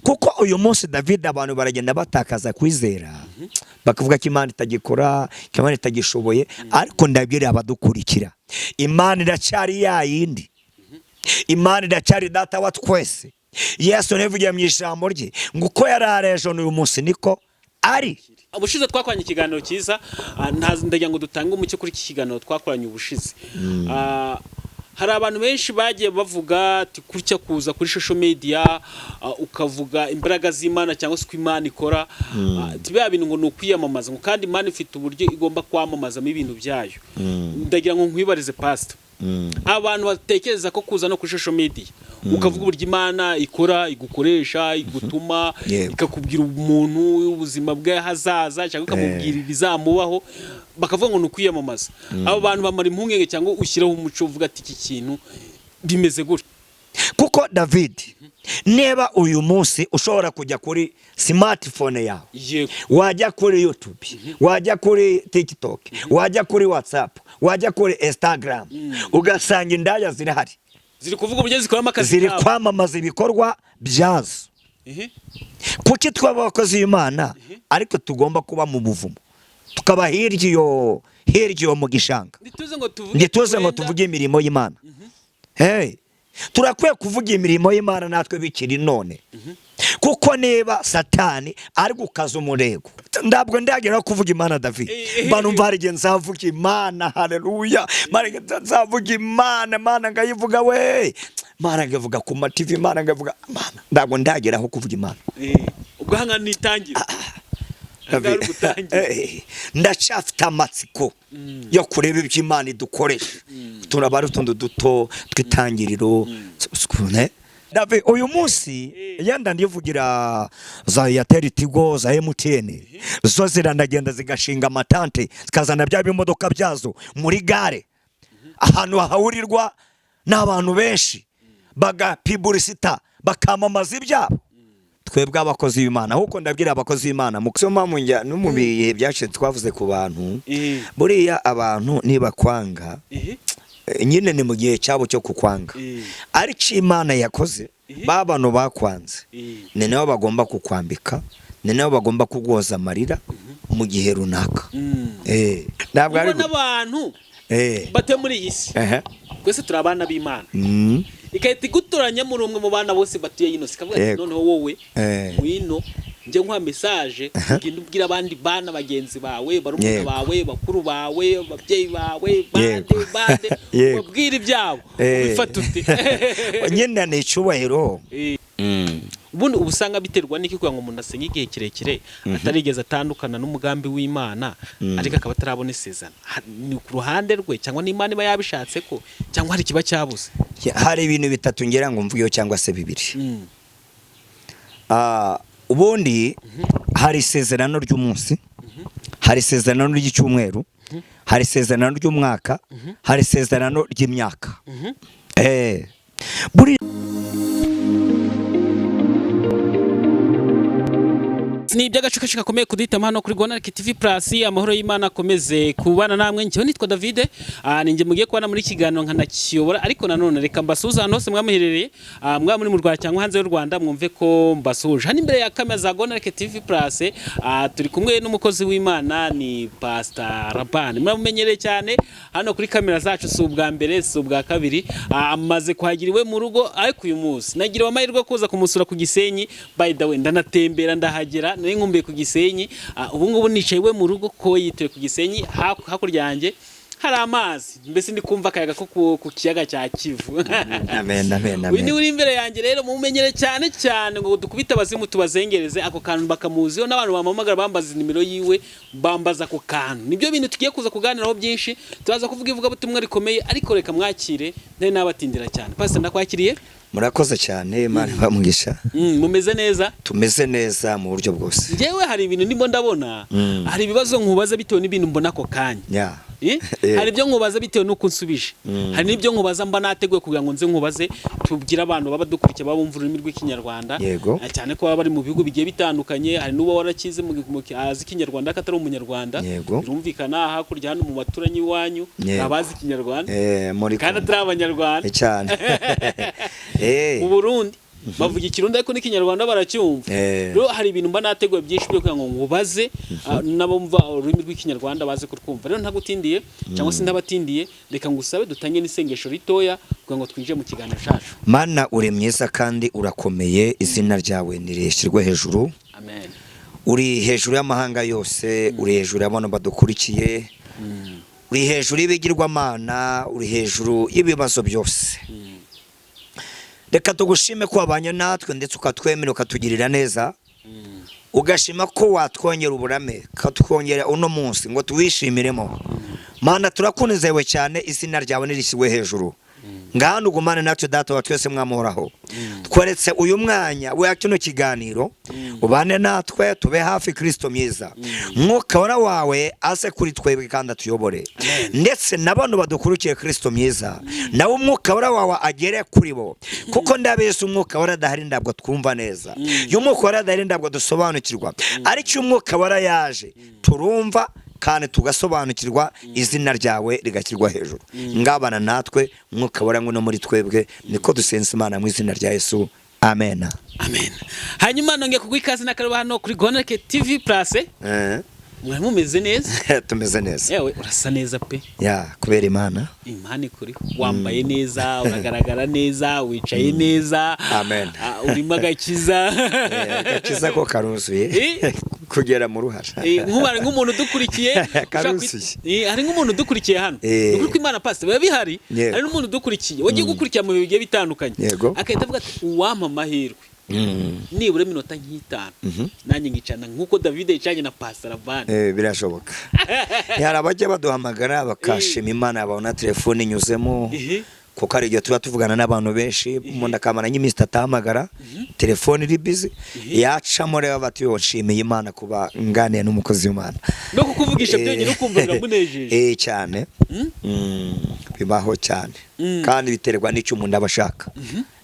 Kuko uyu munsi, David, abantu baragenda batakaza kwizera, bakavuga ko Imana itagikora, ko Imana itagishoboye. Ariko ndabwira abadukurikira, Imana iracyari ya yindi, Imana iracyari Data wa twese. Yesu ntivugiye mu ijambo rye ngo uko yari ari ejo, n'uyu munsi niko ari. Ubushize twakoranye ikiganiro cyiza. Ndagira ngo dutange umucyo kuri iki kiganiro twakoranye ubushize. Hari abantu benshi bagiye bavuga ati gutya kuza kuri social media, ukavuga imbaraga z'Imana cyangwa se uko Imana ikora, ati bya bintu ngo ni ukwiyamamaza, ngo kandi Imana ifite uburyo igomba kwamamazamo ibintu byayo. Ndagira ngo nkwibarize, pastor, abantu batekereza ko kuza no kuri social media ukavuga uburyo Imana ikora, igukoresha, igutuma, ikakubwira umuntu ubuzima bwe hazaza cyangwa ikamubwira ibizamubaho, bakavuga ngo ni ukwiyamamaza, abo bantu bamara impungenge cyangwa ushyiraho umuco uvuga ati iki kintu bimeze gutya? Kuko David, niba uyu munsi ushobora kujya kuri smartphone yawe, wajya kuri YouTube, wajya kuri TikTok, wajya kuri WhatsApp, wajya kuri Instagram, ugasanga indaya zirahari, ziri kuvuga uburyo zikoramo akazi ziri kabo. kwamamaza ibikorwa byazo. Kuki twaba abakozi b'Imana ariko tugomba kuba mu buvumo, tukaba hirya iyo mu gishanga? Ntituze ngo tuvuge Ntituze ngo wenda- tuvuge imirimo y'Imana. Hey, turakwiye kuvuga imirimo y'Imana natwe bikiri none, kuko niba Satani ari gukaza umurego, ntabwo ndagera kuvuga Imana, David. Mba numva hari igihe nzavuga Imana, haleluya. Hari igihe nzavuga Imana, Imana ngayivuga we, Imana ngavuga ku ma TV, Imana ngavuga Imana. Ntabwo ndageraho kuvuga Imana. Ubwo aha ni itangira. Aha ngaha ari ugutangira. Ndacyafite amatsiko yo kureba ibyo Imana idukoresha. Turaba ari utuntu duto tw'itangiriro. David, uyu munsi yenda ndivugira za Airtel, Tigo, za MTN, zo ziranagenda zigashinga amatante, zikazana bya bimodoka byazo muri gare, ahantu hahurirwa n'abantu benshi, bagapiburisita, bakamamaza ibyabo. Twebwe abakozi b'Imana, ahubwo ndabwira abakozi b'Imana mu mpamvu njya no mu bihe byashize twavuze ku bantu. Buriya abantu nibakwanga, nyine ni mu gihe cyabo cyo kukwanga. Ariko Imana yakoze, ba bantu bakwanze, ni nabo bagomba kukwambika, ni nabo bagomba kuguhoza amarira mu gihe runaka. Ntabwo ari Ubona abantu batuye muri iyi si, twese turi abana b'Imana, igahita igutoranya muri umwe mu bana bose batuye ino si, ikavuga ati noneho wowe ngwino njye nkuha message, ugenda ubwira abandi bana bagenzi bawe, barumuna bawe, bakuru bawe, ababyeyi bawe, bande bande, ubabwire ibyabo. Ubifata ute? Nyine ni icyubahiro. Ubundi uba usanga biterwa n'iki kugira ngo umuntu asenge igihe kirekire atarigeze atandukana n'umugambi w'Imana, ariko akaba atarabona isezerano? Ni ku ruhande rwe, cyangwa n'Imana iba yabishatse ko, cyangwa hari ikiba cyabuze? Hari ibintu bitatu ngira ngo mvugeho, cyangwa se bibiri. Ubundi hari isezerano ry'umunsi, hari isezerano ry'icyumweru, hari isezerano ry'umwaka, hari isezerano ry'imyaka. Buri Ni iby'agace gakomeye kuduhitamo hano kuri Rwanda TV Plus. Amahoro y'Imana akomeze kubana namwe. Njyewe nitwa David, ni njye mugiye kubana muri kiganiro nkanakiyobora. Ariko nanone reka mbasuhuze ahantu hose mwamuherereye, mwaba muri mu Rwanda cyangwa hanze y'u Rwanda, mwumve ko mbasuhuje. Hano imbere ya kamera za Rwanda TV Plus, turi kumwe n'umukozi w'Imana, ni Pastor Rabani. Muramumenyereye cyane hano kuri kamera zacu, si ubwa mbere, si ubwa kabiri. Amaze kuhagira iwe mu rugo, ariko uyu munsi nagiriwe amahirwe yo kuza kumusura ku Gisenyi. By the way, ndanatembera ndahagera, nari nkumbuye ku Gisenyi. Ubu ngubu nicaye iwe mu rugo, ko yituye ku Gisenyi. Hakurya yanjye hari amazi, mbese ndi kumva akayaga ko ku kiyaga cya Kivu. Amen, amen. Uyu Amen. ni uri imbere yanjye rero, mumenyere cyane cyane ngo dukubite abazimu tubazengereze. Ako kantu bakamuziho, n'abantu bampamagara bambaza nimero yiwe, bambaza ako kantu. Nibyo bintu tugiye kuza kuganiraho byinshi, turaza kuvuga ivugabutumwa rikomeye. Ariko reka mwakire, ntari nabatindira cyane. Pastor, ndakwakiriye. Murakoze cyane, Imana ibamugisha. Mumeze neza? Tumeze neza mu buryo bwose. Njyewe hari ibintu ndimo ndabona, hari ibibazo nkubaza bitewe n'ibintu mbona ako kanya. Hari ibyo nkubaza bitewe n'uko unsubije, hari n'ibyo nkubaza mba nateguye kugira ngo nze nkubaze, tubwire abantu baba dukurikiye, baba bumva ururimi rw'Ikinyarwanda. Cyane ko baba bari mu bihugu bigiye bitandukanye. Hari n'uba warakize azi Ikinyarwanda ariko atari Umunyarwanda. Birumvikana, hakurya hano mu baturanyi iwanyu, abazi Ikinyarwanda Muri kandi Congo. atari Abanyarwanda. Cyane. Mu Burundi. Bavuga Ikirundi ariko n'Ikinyarwanda baracyumva. Rero hari ibintu mba nateguye byinshi byo kugira ngo nkubaze, n'abumva ururimi rw'Ikinyarwanda baze kurwumva. Rero ntagutindiye cyangwa se ntabatindiye, reka ngusabe dutange n'isengesho ritoya kugira ngo twinjire mu kiganiro cyacu. Mana, uri mwiza kandi urakomeye, izina ryawe nirishyirwe hejuru. Amen. Uri hejuru y'amahanga yose, uri hejuru y'abantu badukurikiye, uri hejuru y'ibigirwamana, uri hejuru y'ibibazo byose. Reka tugushime ko wabanye natwe, ndetse ukatwemera, ukatugirira neza, ugashima ko watwongera uburame, ukatwongera uno munsi ngo tuwishimiremo. Mana, turakunezerewe cyane, izina ryawe nirishyirwe hejuru. Ngahano ugumane natwe, Data wa twese, mwamuhoraho. Tweretse uyu mwanya wa kino kiganiro, ubane natwe, tube hafi. Kristo mwiza, Mwuka Wera wawe aze kuri twebwe kandi atuyobore, ndetse na bano badukurikiye, Kristo mwiza, nawe Umwuka Wera wawe agere kuri bo, kuko ndabizi, Umwuka Wera adahari ntabwo twumva neza. Iyo Umwuka Wera adahari ntabwo dusobanukirwa, ariko iyo Umwuka Wera yaje turumva kandi tugasobanukirwa, izina ryawe rigashyirwa hejuru. Ngabana natwe, Mwuka Wera, no muri twebwe. Niko dusenze Imana mu izina rya Yesu, amen. Amen. Hanyuma nongeye kuguha ikaze n'akareba hano kuri Gonarike TV Plus. Mwari mumeze neza? Tumeze neza. Yewe, urasa neza pe. Ya, kubera Imana. Imana ikuriho. Wambaye neza, uragaragara neza, wicaye neza. Amen. Urimo agakiza. Agakiza ko karuzuye kugera mu ruhara. Nk'ubu hari nk'umuntu udukurikiye ushaka Karuzuye. Hari nk'umuntu udukurikiye hano. Ni ukuri ko Imana, pastor, biba bihari. Hari n'umuntu udukurikiye wagiye gukurikira mu bihe bigiye bitandukanye, agahita avuga ati: "Uwampa amahirwe nibura iminota nk'itanu, nanjye nkicarana nk'uko David yicaranye na Pastor Rabani." Birashoboka. Hari abajya baduhamagara bakashima Imana, babona telefone inyuzemo, kuko hari igihe tuba tuvugana n'abantu benshi, umuntu akamara nk'iminsi itatu ahamagara, telefone iri busy, yacamo rero bati: "Yo, nshimiye Imana kuba nganiye n'umukozi w'Imana." No kukuvugisha byonyine ukumva biramunejeje. Cyane. Bibaho cyane, kandi biterwa n'icyo umuntu aba ashaka.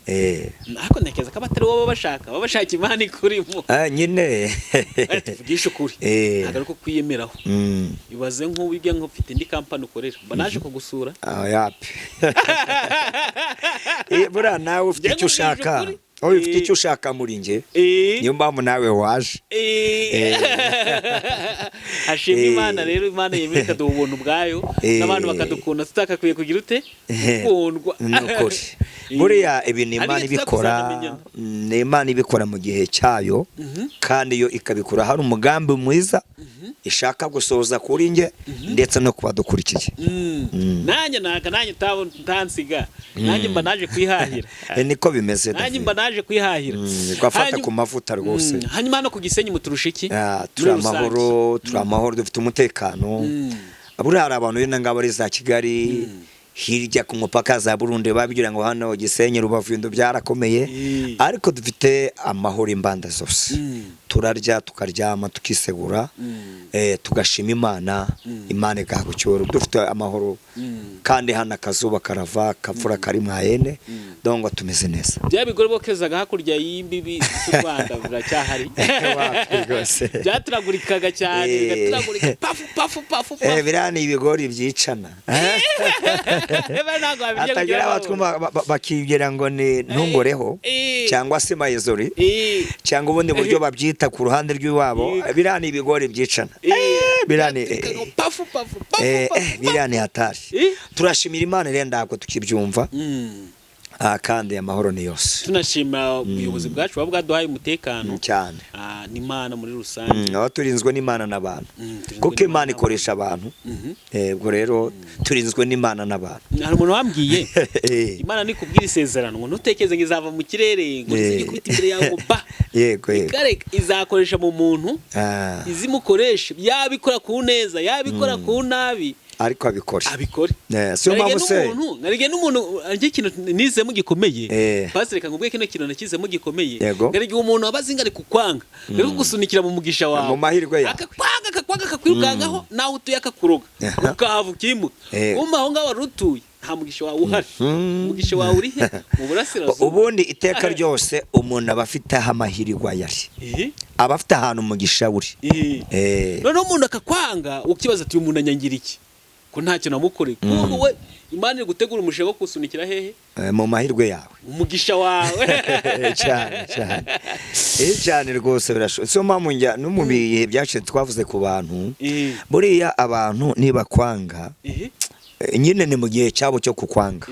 Ariko ntekereza ko abatari wowe bashaka, baba bashaka Imana ikurimo. Nyine. Ariko tuvugishe ukuri, ntabwo ari uko kwiyemeraho. Ibaze nk'uwiga nk'ufite indi kampani ukorera, mba naje kugusura. Ah, yapi. Buriya nawe ufite Njye icyo nkubwije ushaka. ukuri. Wowe ufite icyo ushaka muri njye, niyo mpamvu nawe waje. Hashimwe Imana rero, Imana yemera ikaduha ubuntu bwayo n'abantu bakadukunda tutakakwiye kugira ute, gukundwa. Ni ukuri. Buriya ibintu Hari Imana igihe ibikora, tuzakuzanamenyana. ni Imana ibikora mu gihe cyayo, kandi yo ikabikora hari umugambi mwiza ishaka gusohoza kuri njye ndetse no ku badukurikiye. Nanjye naka nanjye utansiga, nanjye mba naje kwihahira. Niko bimeze, Nanjye David. mba naje kwihahira. Ugafata ku mavuta rwose. Hanyuma hano ku Gisenyi muturusha iki Ah, turi muri rusange? amahoro, turi amahoro, dufite umutekano. Buriya hari abantu b'ino ngabo ari za Kigali, hirya ku mupaka za Burundi, babigira ngo hano Gisenyi, Rubavu, ibintu byarakomeye, ariko dufite amahoro imbanda zose. Turarya, tukaryama, tukisegura, tugashima Imana, Imana igahabwa icyubahiro. Dufite amahoro, kandi hano akazuba karava, akavura kari mwayene, donc tumeze neza. Bya bigore bokezaga hakurya y'imbibi z'u Rwanda biracyahari? Wapi rwose. Byaturagurikaga cyane, bigaturagurika pafu pafu pafu pafu. Biriya ni ibigori byicana. Eba ntabwo wabirya Hatagira kugira ngo- abatwumva bakibwira ngo ni ntungoreho cyangwa se mayezori cyangwa ubundi buryo babyita ku ruhande rw'iwabo. Biriya ni ibigori byicana. Biriya ni Byaturikaga pafu pafu pafu pafu. Biriya ni hatari. Turashimira Imana rero, ntabwo tukibyumva. Kandi amahoro ni yose. Tunashima ubuyobozi bwacu buba bwaduhaye umutekano. Cyane. N'Imana muri rusange. Aho turinzwe n'Imana n'abantu, Turinzwe kuko Imana n'Imana. ikoresha abantu. Ubwo rero turinzwe n'Imana n'abantu. Hari umuntu wambwiye: "Imana nikubwira isezerano ngo ntutekereze ngo izava mu kirere, ngo izajye ikubita imbere yawe ngo ba." Yego yego. Ikareka izakoresha mu muntu, izimukoresha, yabikora ku neza, yabikora ku nabi, ariko abikore. Abikore. Siyo mpamvu se Nkarige n'umuntu arya ikintu nizemo gikomeye. Pastor, reka nkubwire kino kintu nakizemo gikomeye. Nkarige umuntu aba azi ngo ari kukwanga, ari kugusunikira mu mugisha wawe, Mu mahirwe yawe. Akakwanga, akakwanga, akakwirukankaho, naho utuye akakuroga, ukahava ukimuka. Umva, aho ngaho wari utuye nta mugisha wawe uhari. Umugisha wawe uri he? Mu burasirazuba. Ubundi iteka ryose umuntu aba afite aho amahirwe ayari, aba afite ahantu umugisha uri. Noneho umuntu akakwanga, ukibaza ati: "Uyu muntu anyangira iki?" Ko ntacyo namukoreye. Kuko we Imana iri gutegura umushinga wo kusunikira hehe? Mu mahirwe yawe. Umugisha wawe. Cyane cyane. Cyane rwose birashoboka. Siyo mpamvu njya no mu bihe byashize twavuze ku bantu. Buriya abantu nibakwanga, nyine ni mu gihe cyabo cyo kukwanga.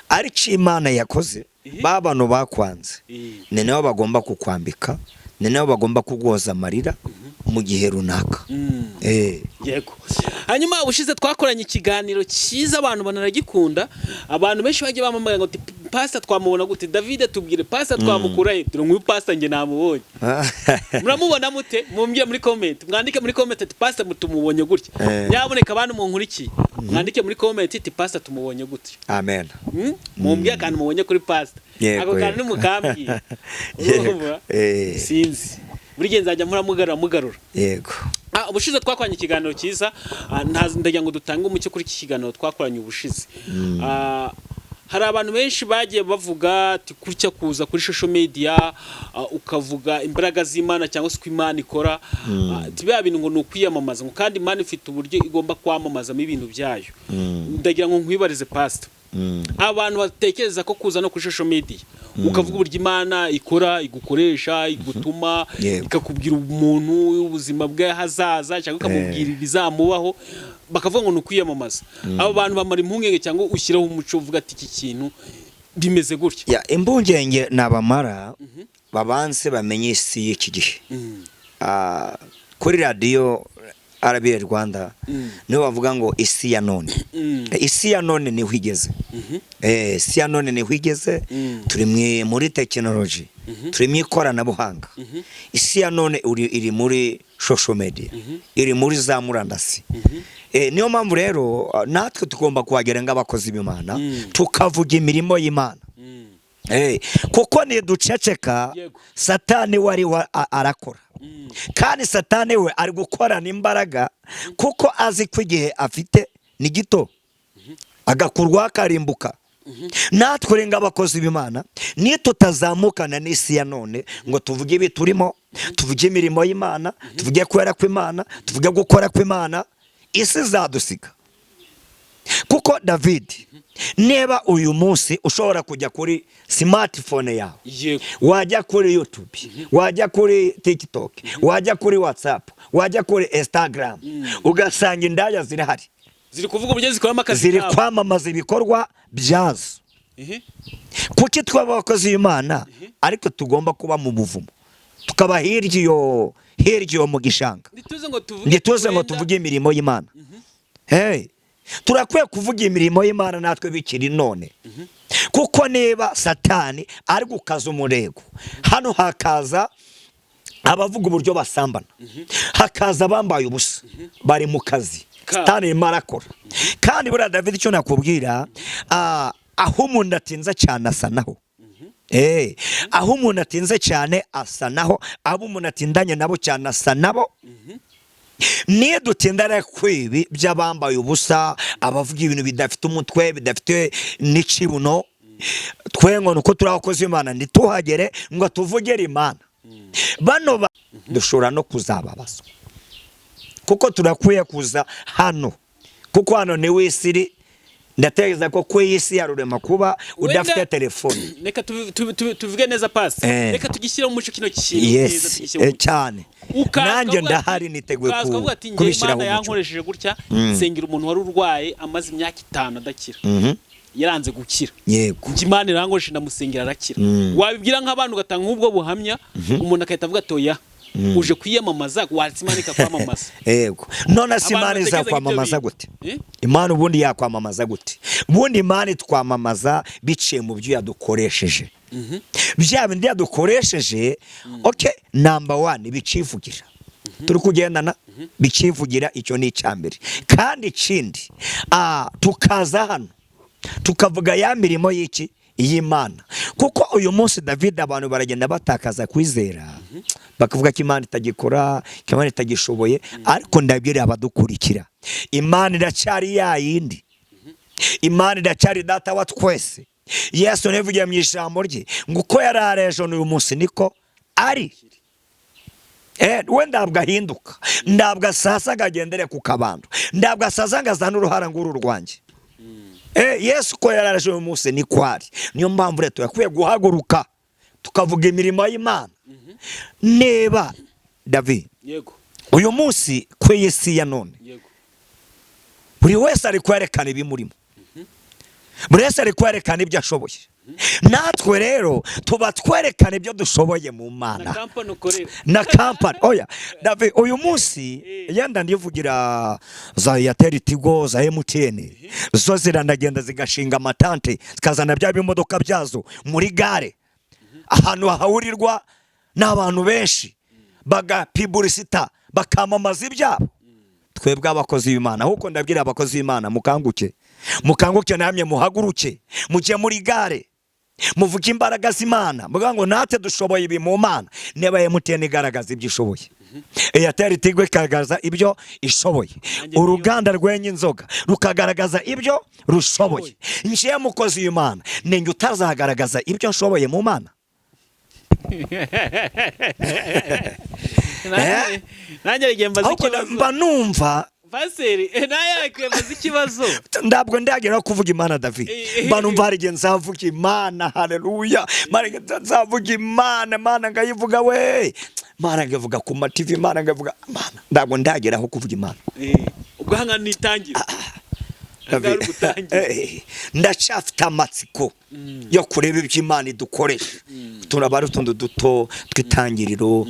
Ariko Imana yakoze, ba bantu bakwanze, ni nabo bagomba kukwambika, ni nabo bagomba kuguhoza amarira mu gihe runaka. Yego. Hanyuma ubushize twakoranye ikiganiro cyiza, abantu banaragikunda. Abantu benshi bagiye bamamagara ngo pastor twamubona gute? David tubwire, pastor twamukura he? Dore nguyu pastor, njye namubonye. Muramubona mute? Mumbwire muri comment, mwandike muri comment ati pastor tumubonye gutya. Nyaboneka abantu munkurikiye, mwandike muri comment ati pastor tumubonye gutya. Amen. Mumbwire akantu mubonye kuri pastor. Ako kantu nimukambwire. Urumva? Sinzi, buri gihe nzajya mpora mugarura. Ubushize twakoranye ikiganiro cyiza. Ndagira ngo dutange umucyo kuri iki kiganiro twakoranye ubushize. Hari abantu benshi bagiye bavuga ati gutya kuza kuri social media, ukavuga imbaraga z'Imana cyangwa se uko Imana ikora, ati biya bintu ngo ni ukwiyamamaza, ngo kandi Imana ifite uburyo igomba kwamamazamo ibintu byayo. Ndagira ngo nkwibarize, pastor, abantu batekereza ko kuza no kuri social media ukavuga uburyo Imana ikora, igukoresha, igutuma, ikakubwira umuntu ubuzima bwe hazaza cyangwa ikamubwira ibizamubaho, bakavuga ngo ni ukwiyamamaza, abo bantu bamara impungenge cyangwa ushyiraho umuco uvuga ati iki kintu bimeze gutya? Ya, impungenge nabamara, babanze bamenye isi y'iki gihe. Kuri radiyo RBA Rwanda niho bavuga ngo isi ya none. Isi ya none niho igeze. Isi ya none niho igeze. Turi muri tekinoloji, turi mu ikoranabuhanga. Isi ya none iri muri social media, iri muri za murandasi. Niyo mpamvu rero natwe tugomba kuhagera nk'abakozi b'Imana, tukavuga imirimo y'Imana. Kuko niduceceka, Satani we ari arakora, kandi Satani we ari gukorana imbaraga kuko azi ko igihe afite ni gito, agakurwaho akarimbuka. Natwe rero nk'abakozi b'Imana, nitutazamukana n'isi ya none ngo tuvuge ibi turimo, tuvuge imirimo y'Imana, tuvuge kwera kw'Imana, tuvuge gukora kw'Imana, isi izadusiga. Kuko David, niba uyu munsi ushobora kujya kuri smartphone yawe, wajya kuri YouTube, wajya kuri TikTok, wajya kuri WhatsApp, wajya kuri Instagram, ugasanga indaya zirahari, ziri kuvuga uburyo zikoramo akazi ziri kabo. kwamamaza ibikorwa byazo. Kuki twaba abakozi b'Imana ariko tugomba kuba mu buvumo, tukaba hirya iyo mu gishanga? Ntituze ngo tuvuge Ntituze ngo wenda- tuvuge imirimo y'Imana. Hey, turakwiye kuvuga imirimo y'Imana natwe bikiri none, kuko niba Satani ari gukaza umurego, hano hakaza abavuga uburyo basambana, hakaza abambaye ubusa, bari mu kazi. Satani arimo arakora. Kandi buriya David, icyo nakubwira, aho umuntu atinze cyane asa naho. Aho umuntu atinze cyane asa naho, abo umuntu atindanye nabo cyane asa nabo. Niyo dutinda kwibi by'abambaye ubusa, abavuga ibintu bidafite umutwe, bidafite n'ikibuno, twe ngo nuko turi abakozi b'Imana ntituhagere ngo tuvugere Imana, bano dushobora no kuzababazwa, kuko turakwiye kuza hano, kuko hano ni isi iri. Ndatekereza ko ku iyi si ya rurema kuba udafite telefone. Reka tuvuge neza, pasi. Reka tugishyire mu muco kino kintu neza, tugishyire mu muco. Cyane. Ukaza Nanjye ukavuga ati- ndahari, niteguye ukaza ukavuga ati njye kubishyiraho Imana umuco. yankoresheje gutya, nsengera umuntu wari urwaye amaze imyaka 5 adakira, yaranze gukira. Njye Imana irankoresheje, ndamusengera arakira. Wabibwira nk'abantu, ugatanga nk'ubwo buhamya, umuntu agahita avuga ati oya, uje kwiyamamaza, watse Imana ikakwamamaza. Yego, none se Abantu Imana batekereza nk'ibyo izakwamamaza bintu. gute? Eh? Imana ubundi yakwamamaza gute? Ubundi Imana itwamamaza biciye mu byo yadukoresheje, bya bindi yadukoresheje. Okay, number one, bicivugira, turi kugendana, bikivugira, icyo ni icya mbere. Kandi ikindi, tukaza hano tukavuga ya mirimo y'iki? Y'Imana. Kuko uyu munsi David, abantu baragenda batakaza kwizera, bakavuga ko Imana itagikora, ko Imana itagishoboye. Ariko ndabwira abadukurikira, Imana iracyari ya yindi, Imana iracyari Data wa twese. Yesu nivugiye mu ijambo rye ngo uko yari ari ejo n'uyu munsi niko ari. We ntabwo ahinduka, ntabwo asasa ngo agendere ku kabando, ntabwo asaza ngo azane uruhara nguru rwanjye. Yesu ko yararaje uyu munsi ni kwari. Niyo mpamvu rero tuyakwiye guhaguruka tukavuga imirimo y'Imana. Niba David, Yego. uyu munsi ku iyi si ya none, buri wese ari kwerekana ibimurimo, buri wese ari kwerekana ibyo ashoboye. Natwe rero tuba twerekana ibyo dushoboye mu Na Mana. Kampani ukorera. Na kampani. Oya David, uyu munsi yenda ndivugira za Airtel, Tigo, za MTN, zo ziranagenda zigashinga amatante, zikazana bya bimodoka byazo muri gare, ahantu hahurirwa n'abantu benshi, bagapiburisita, bakamamaza ibyabo. Twebwe abakozi b'Imana, ahubwo ndabwira abakozi b'Imana: mukanguke, mukanguke namwe, muhaguruke, mujye muri gare, muvuge imbaraga z'Imana, muvuga ngo natwe dushoboye ibi mu Mana. Niba MTN igaragaza ibyo ishoboye, Airtel, Tigo ikagaragaza ibyo ishoboye, uruganda rwenya inzoga rukagaragaza ibyo rushoboye, njyewe mukozi w'Imana ninjye utazagaragaza ibyo nshoboye mu Mana? Nanjye hari igihe mbaza Ahubwo ikibazo. mba numva Pasiteri, nawe yakwiye mbaza ikibazo. Ntabwo ndagera kuvuga Imana, David. Mba numva hari igihe nzavuga Imana, haleluya. Hari igihe nzavuga Imana, Imana ngayivuga we, Imana ngayivuga ku ma TV, Imana ngayivuga Imana. Ntabwo ndageraho kuvuga Imana. Ubwo aha ngaha nitangira. Aha ngaha uri gutangira. Ndacyafite amatsiko yo kureba ibyo Imana idukoresha. Turaba ari utuntu duto tw'itangiriro.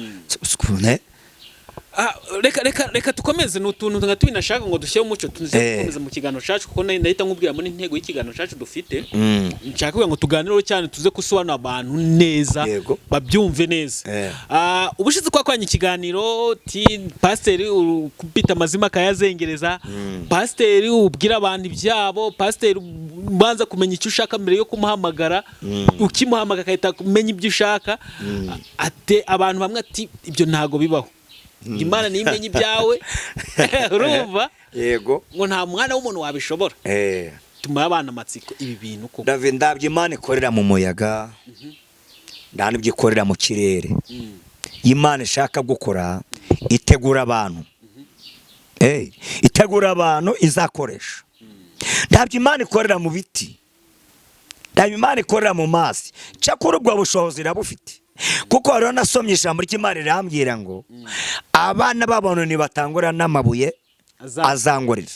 Ah, reka reka reka tukomeze. Ni utuntu nka tubiri nashaka ngo dushyire umuco, tuze gukomeza mu kiganiro cyacu, kuko ndahita nkubwira muri intego y'ikiganiro cyacu dufite. Nshaka kugira ngo tuganireho cyane, tuze gusobanurira abantu neza, babyumve neza. Ah, ubushize twakoranye ikiganiro ti pasiteri ukubita amazima akayazengereza, pasiteri ubwira abantu ibyabo, pasiteri ubanza kumenya icyo ushaka mbere yo kumuhamagara, ukimuhamagara agahita kumenya ibyo ushaka. Ate abantu bamwe ati ibyo ntago bibaho, Imana niyo imenya ibyawe, urumva? Yego. Ngo nta mwana w'umuntu wabishobora. Tumara abana amatsiko ibi bintu koko. David, ndabyo Imana ikorera mu muyaga, nta n'ibyo ikorera mu kirere. Imana ishaka gukora itegura abantu, itegura abantu izakoresha. Ntabwo Imana ikorera mu biti, ntabwo Imana ikorera mu mazi, cyakora ubwo bushobozi irabufite. Kuko hariho nasomye ijambo ry'Imana rirambwira ngo abana b'abantu nibatangura n'amabuye azangorera.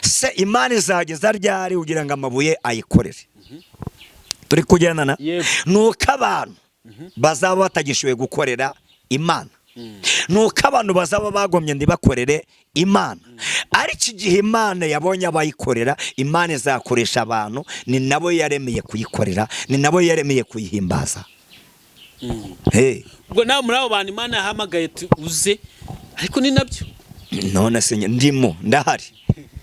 Se Imana izageza ryari kugira ngo amabuye ayikorere? Turi kugendana? Yego. Nuko abantu bazaba batagishoboye gukorera Imana, nuko abantu bazaba bagomye ntibakorere Imana. Ariko igihe Imana yabonye abayikorera, Imana izakoresha abantu. Ni nabo yaremeye kuyikorera, ni nabo yaremeye kuyihimbaza. Hey. Ubwo nawe muri abo bantu Imana yahamagaye uze, ariko ni nabyo. None se ndimo, ndahari,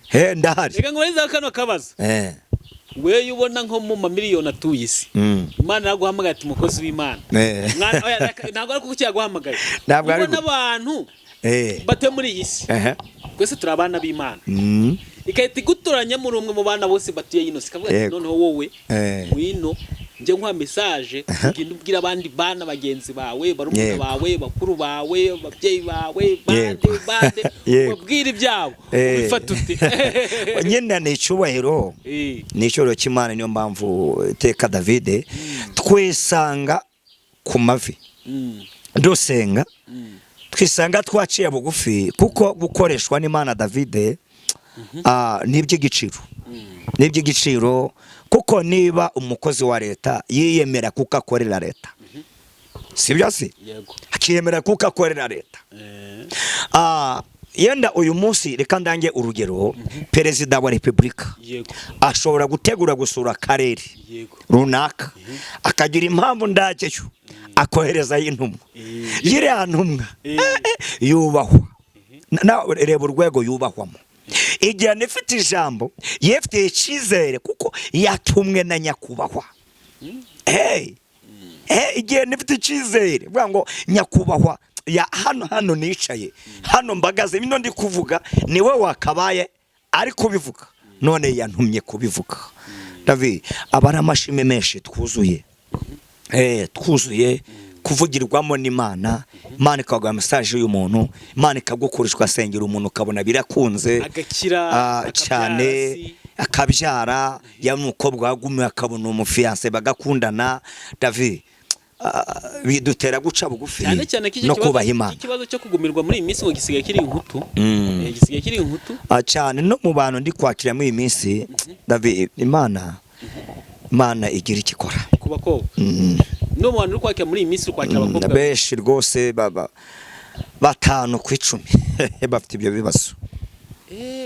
he, ndahari. Reka nkubarizeho kano kabazo. Wewe ubona nko mu mamiliyoni atuye isi, Imana yaguhamagaye ati mukozi w'Imana. Mwana, oya, ntabwo ari kuko yaguhamagaye. Ntabwo ari Ubona abantu batuye muri iyi si, twese turi abana b'Imana, igahita igutoranya muri umwe mu bana bose batuye ino si, ikavuga ati noneho wowe ngwino njye nkuha message, ugende ubwira abandi bana bagenzi bawe, barumuna bawe, bakuru bawe, ababyeyi bawe, bande bande, ubabwire ibyabo. Ubifata ute? Nyine ni icyubahiro, ni icyubahiro cy'Imana. Niyo mpamvu iteka, Davide, twisanga ku mavi dusenga, twisanga twaciye bugufi, kuko gukoreshwa n'Imana, Davide, ni iby'igiciro, ni iby'igiciro. Kuko niba umukozi wa leta yiyemera kuko akorera leta, sibyo se? Yego. Akiyemera kuko akorera leta. Yenda uyu munsi reka ndange urugero: perezida wa repubulika ashobora gutegura gusura akarere runaka, akagira impamvu ndajyayo, akoherezayo intumwa. Yiriya ntumwa yubahwa. Nawe reba urwego yubahwamo, igihe ifite ijambo, yifitiye icyizere kuko yatumwe na nyakubahwa. Hey! Igihe nifite icyizere, vuga ngo nyakubahwa ya hano, hano nicaye, hano mbagaze, bino ndi kuvuga niwe wakabaye ari kubivuga, none yantumye kubivuga. David, aba ari amashimwe menshi twuzuye, twuzuye. Kuvugirwamo n'Imana, Imana ikaguha message y'uyu muntu, Imana ikagukoresha ugasengera umuntu ukabona birakunze, agakira, akabyara. Cyane. Si. Akabyara, yaba umukobwa wagumiwe akabona umufiancé bagakundana. David, bidutera guca bugufi Cyane cyane ko iki no kibazo, kubaha Imana. Ikibazo cyo kugumirwa muri iyi minsi ngo gisigaye kiri inkutu. Gisigaye kiri inkutu. Cyane no mu bantu ndi kwakira muri iyi minsi, David, Imana igira icyo ikora. Ku bakobwa no mu bantu uri kwakira muri iyi minsi, uri kwakira abakobwa? Benshi rwose, baba 5 ku 10 bafite ibyo bibazo.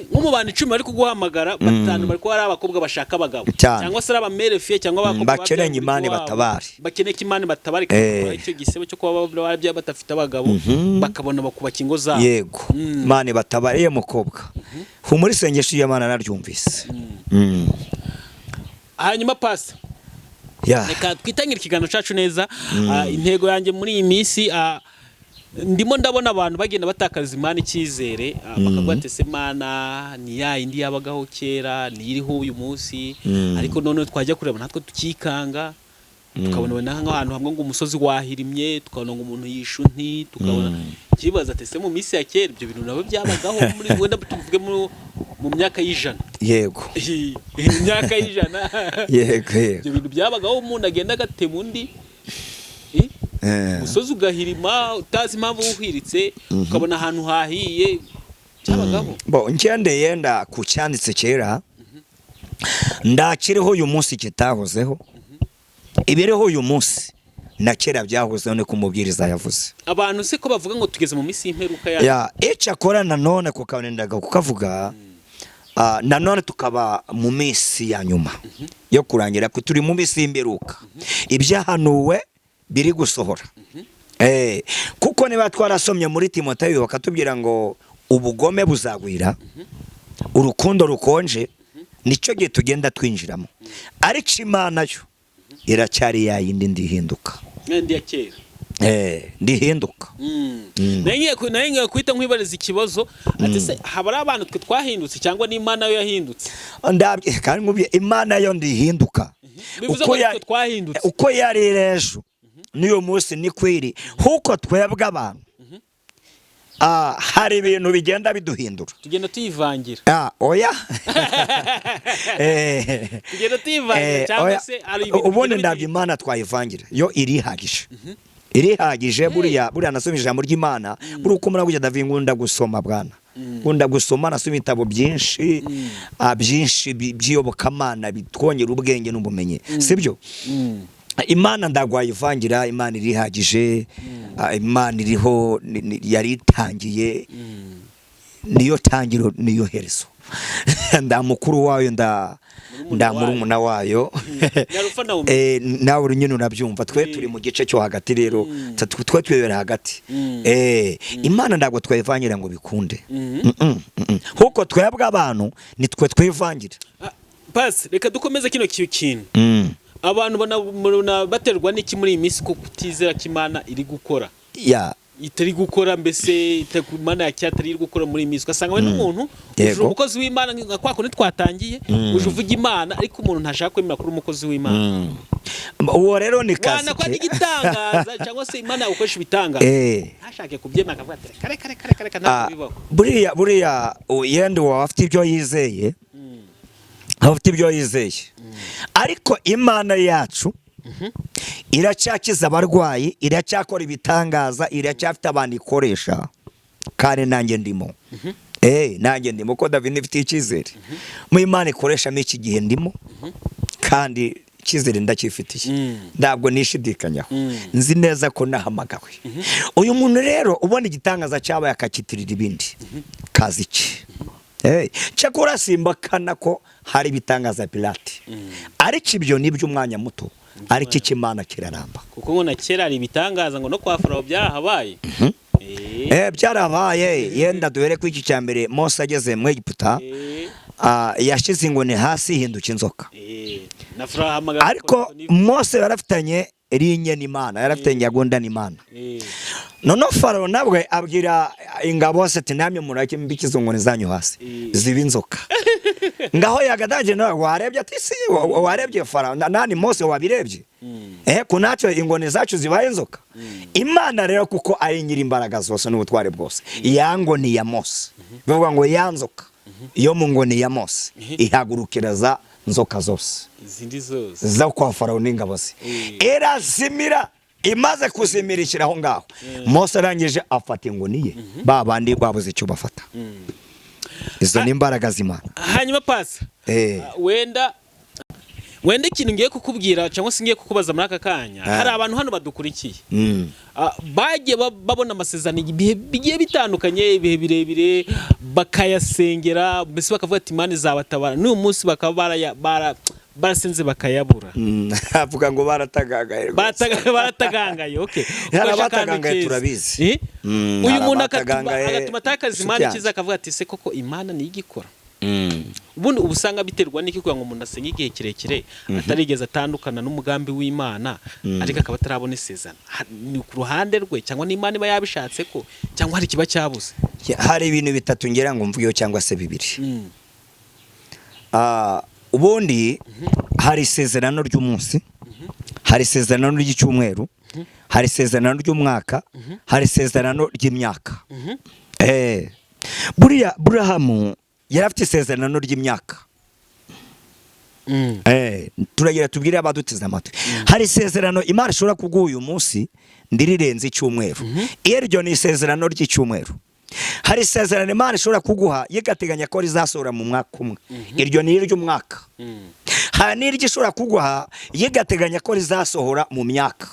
Nko mu bantu 10 bari kuguhamagara, batanu bari kuba ari abakobwa bashaka abagabo, Cyane. cyangwa se ari abamère-fille cyangwa abakobwa Bakeneye babyaye Imana muri iwabo, ibatabare. Bakeneye ko Imana ibatabare, ikabakuraho icyo gisebo cyo kuba barabyaye badafite abagabo, bakabona bakubaka ingo zabo. Yego. Imana ibatabare. Iyo mukobwa, humura, isengesho ry'Imana naryumvise. Hanyuma pasi, Ya. reka twitangire ikiganiro cyacu neza. Intego yanjye muri iyi minsi, ndimo ndabona abantu bagenda batakaza Imana icyizere, bakavuga ati: "Ese Imana ni ya yindi yabagaho kera, ni iriho uyu munsi?" Ariko noneho twajya kureba natwe tukikanga, tukabona wenda nk'ahantu hamwe ngo umusozi wahirimye, tukabona ngo umuntu yishe undi, tukabona kibaza ati: "Ese mu minsi ya kera ibyo bintu nabo byabagaho?" Muri wenda tuvuge mu myaka y'100. Imyaka y'100. yego yego Ibyo bintu byabagaho, umuntu agenda agatema undi, umusozi ugahirima utazi impamvu wuhiritse, ukabona ahantu hahiye, byabagaho. Bo ngende yenda ku cyanditse kera, ndakiriho uyu munsi kitahozeho. Ibiriho uyu munsi na kera byahozeho, ni kumubwiriza yavuze. Abantu se ko bavuga ngo tugeze mu minsi y'imperuka ya Ya, icyo akora nanone kukabarindaga kukavuga, nanone tukaba mu minsi ya nyuma yo kurangira, ko turi mu minsi y'imperuka, ibyahanuwe biri gusohora. Kuko niba twarasomye muri Timoteyo bakatubwira ngo ubugome buzagwira, urukundo rukonje, nicyo gihe tugenda twinjiramo. Ariko Imana yo iracyari ya yindi, ndihinduka. Ndi ya kera. Ndihinduka. Nari ngiye guhita nkwibariza ikibazo ati: se haba ari abantu twe twahindutse cyangwa n'Imana yo yahindutse? Ndabye kandi nkubwiye, Imana yo ndihinduka. Bivuze Uko ko twe twahindutse. Uko yari ejo n'uyu munsi ni kwiri, kuko twebwe abantu, hari ibintu bigenda biduhindura. Tugenda tuyivangira. Oya. Tugenda tuyivangira cyangwa Oya. se hari ibintu Ubundi bigenda ndabyo Imana twayivangira yo irihagije, irihagije. Buriya nasomye ijambo ry'Imana, buri uko muri kugenda nkunda gusoma, bwana, nkunda gusoma. Nasomye ibitabo byinshi, byinshi by'iyobokamana bitwongera ubwenge n'ubumenyi, sibyo? Imana ndagwayivangira, Imana irihagije. Imana iriho, yari itangiye, niyo tangiro niyo herezo. Nda mukuru wayo, nda murumuna wayo. Nyarufa na Omega. Nawe uri nyine urabyumva, twe turi mu gice cyo hagati rero, twe twibera hagati. Imana ntabwo twayivangira ngo bikunde. Kuko twebwe abantu nitwe twivangira. Pasi, reka dukomeze kino kintu. Abantu baterwa n'iki muri iyi minsi ko kutizera ko Imana iri gukora, itari gukora mbese, Imana ya cyatari iri gukora muri iyi minsi? Ugasanga we n'umuntu uje umukozi w'Imana, nka kwa kundi twatangiye, uje uvuga Imana, ariko umuntu ntashaka kwemera ko uri umukozi w'Imana. Uwo rero ni kazi Wana ko ke. ari igitangaza cyangwa se Imana yagukoresha ibitangaza, ntashake kubyemera, akavuga ati: "Reka, reka, reka, reka, reka, ntabwo bibaho." Buriya yenda uwo afite ibyo yizeye, afite ibyo yizeye, ariko Imana yacu iracyakiza abarwayi, iracyakora ibitangaza, iracyafite abantu ikoresha, kandi nanjye ndimo. Nanjye ndimo ko David ifite icyizere mu Imana ikoreshamo iki gihe, ndimo kandi icyizere ndacyifitiye. Ntabwo nishidikanyaho. Nzi neza ko nahamagawe. Uyu muntu rero ubona igitangaza cyabaye akakitirira ibindi, kazi ki? Cyakora simbakana ko hari ibitangaza pirate, ariko ibyo ni iby'umwanya muto, ariko icy'Imana kiraramba. Kuko ngo na kera hari ibitangaza, ngo no kwa Farawo byarahabaye. Byarabaye. Yenda duhere ku iki cya mbere: Mose ageze mu Egiputa, yashyize inkoni hasi ihinduka inzoka. Na Farawo ahamagara. Ariko Mose yarafitanye rinye n'Imana, yarafitanye gahunda n'Imana. Noneho Farawo nabwe abwira ingabo zose ati: "Namwe murake mbikize inkoni zanyu hasi ziba inzoka." Ngaho yagadangiye nawe warebye ati si warebye Farawo nani Mose wabirebye, ko natwe ingoni zacu zibaye inzoka. Imana rero kuko ari nyiri imbaraga zose n'ubutware bwose, ya ngoni ya Mose, bivuga ngo ya nzoka yo mu ngoni ya Mose ihagurukira za nzoka zose izindi zose zo kwa Farawo n'ingabo ze, irazimira. Imaze kuzimira ishyira aho ngaho. Mose arangije afata ingoni ye, ba bandi babuze icyo bafata. Izo ni imbaraga z'Imana. Hanyuma pasi, wenda ikintu ngiye kukubwira cyangwa se ngiye kukubaza muri aka kanya, hari abantu hano badukurikiye, bagiye babona amasezerano ibihe bigiye bitandukanye, ibihe birebire, bakayasengera, mbese bakavuga ati Imana izabatabara, n'uyu munsi bakaba barasenze bakayabura. Avuga ngo baratagagaye rwose. Baratagangaye, okay. Hari Ukoresha akantu abatagangaye, keza. turabizi. Eh? Uyu Hari muntu abatagangaye, agatuma atakaza inshuti Imana yanjye. ikiza, akavuga ati se koko Imana niyo igikora? Ubundi uba usanga biterwa n'iki kugira ngo umuntu asenge igihe kirekire atarigeze atandukana n'umugambi w'Imana, ariko akaba atarabona isezerano? Ni ku ruhande rwe, cyangwa n'Imana iba yabishatse ko, cyangwa hari ikiba cyabuze? Hari ibintu bitatu ngira ngo mvugeho, cyangwa se bibiri. Ubundi hari isezerano ry'umunsi, hari isezerano ry'icyumweru, hari isezerano ry'umwaka, hari isezerano ry'imyaka. Buriya Burahamu yari afite isezerano ry'imyaka. Turagira tubwire abaduteze amatwi, hari isezerano Imana ishobora kuguha uyu munsi ndirirenze icyumweru, iryo ni isezerano ry'icyumweru. Hari isezerano Imana ishobora kuguha yigateganya ko rizasohora mu mwaka umwe, iryo ni iry'umwaka. Hari n'iryo ishobora kuguha yigateganya ko rizasohora mu myaka.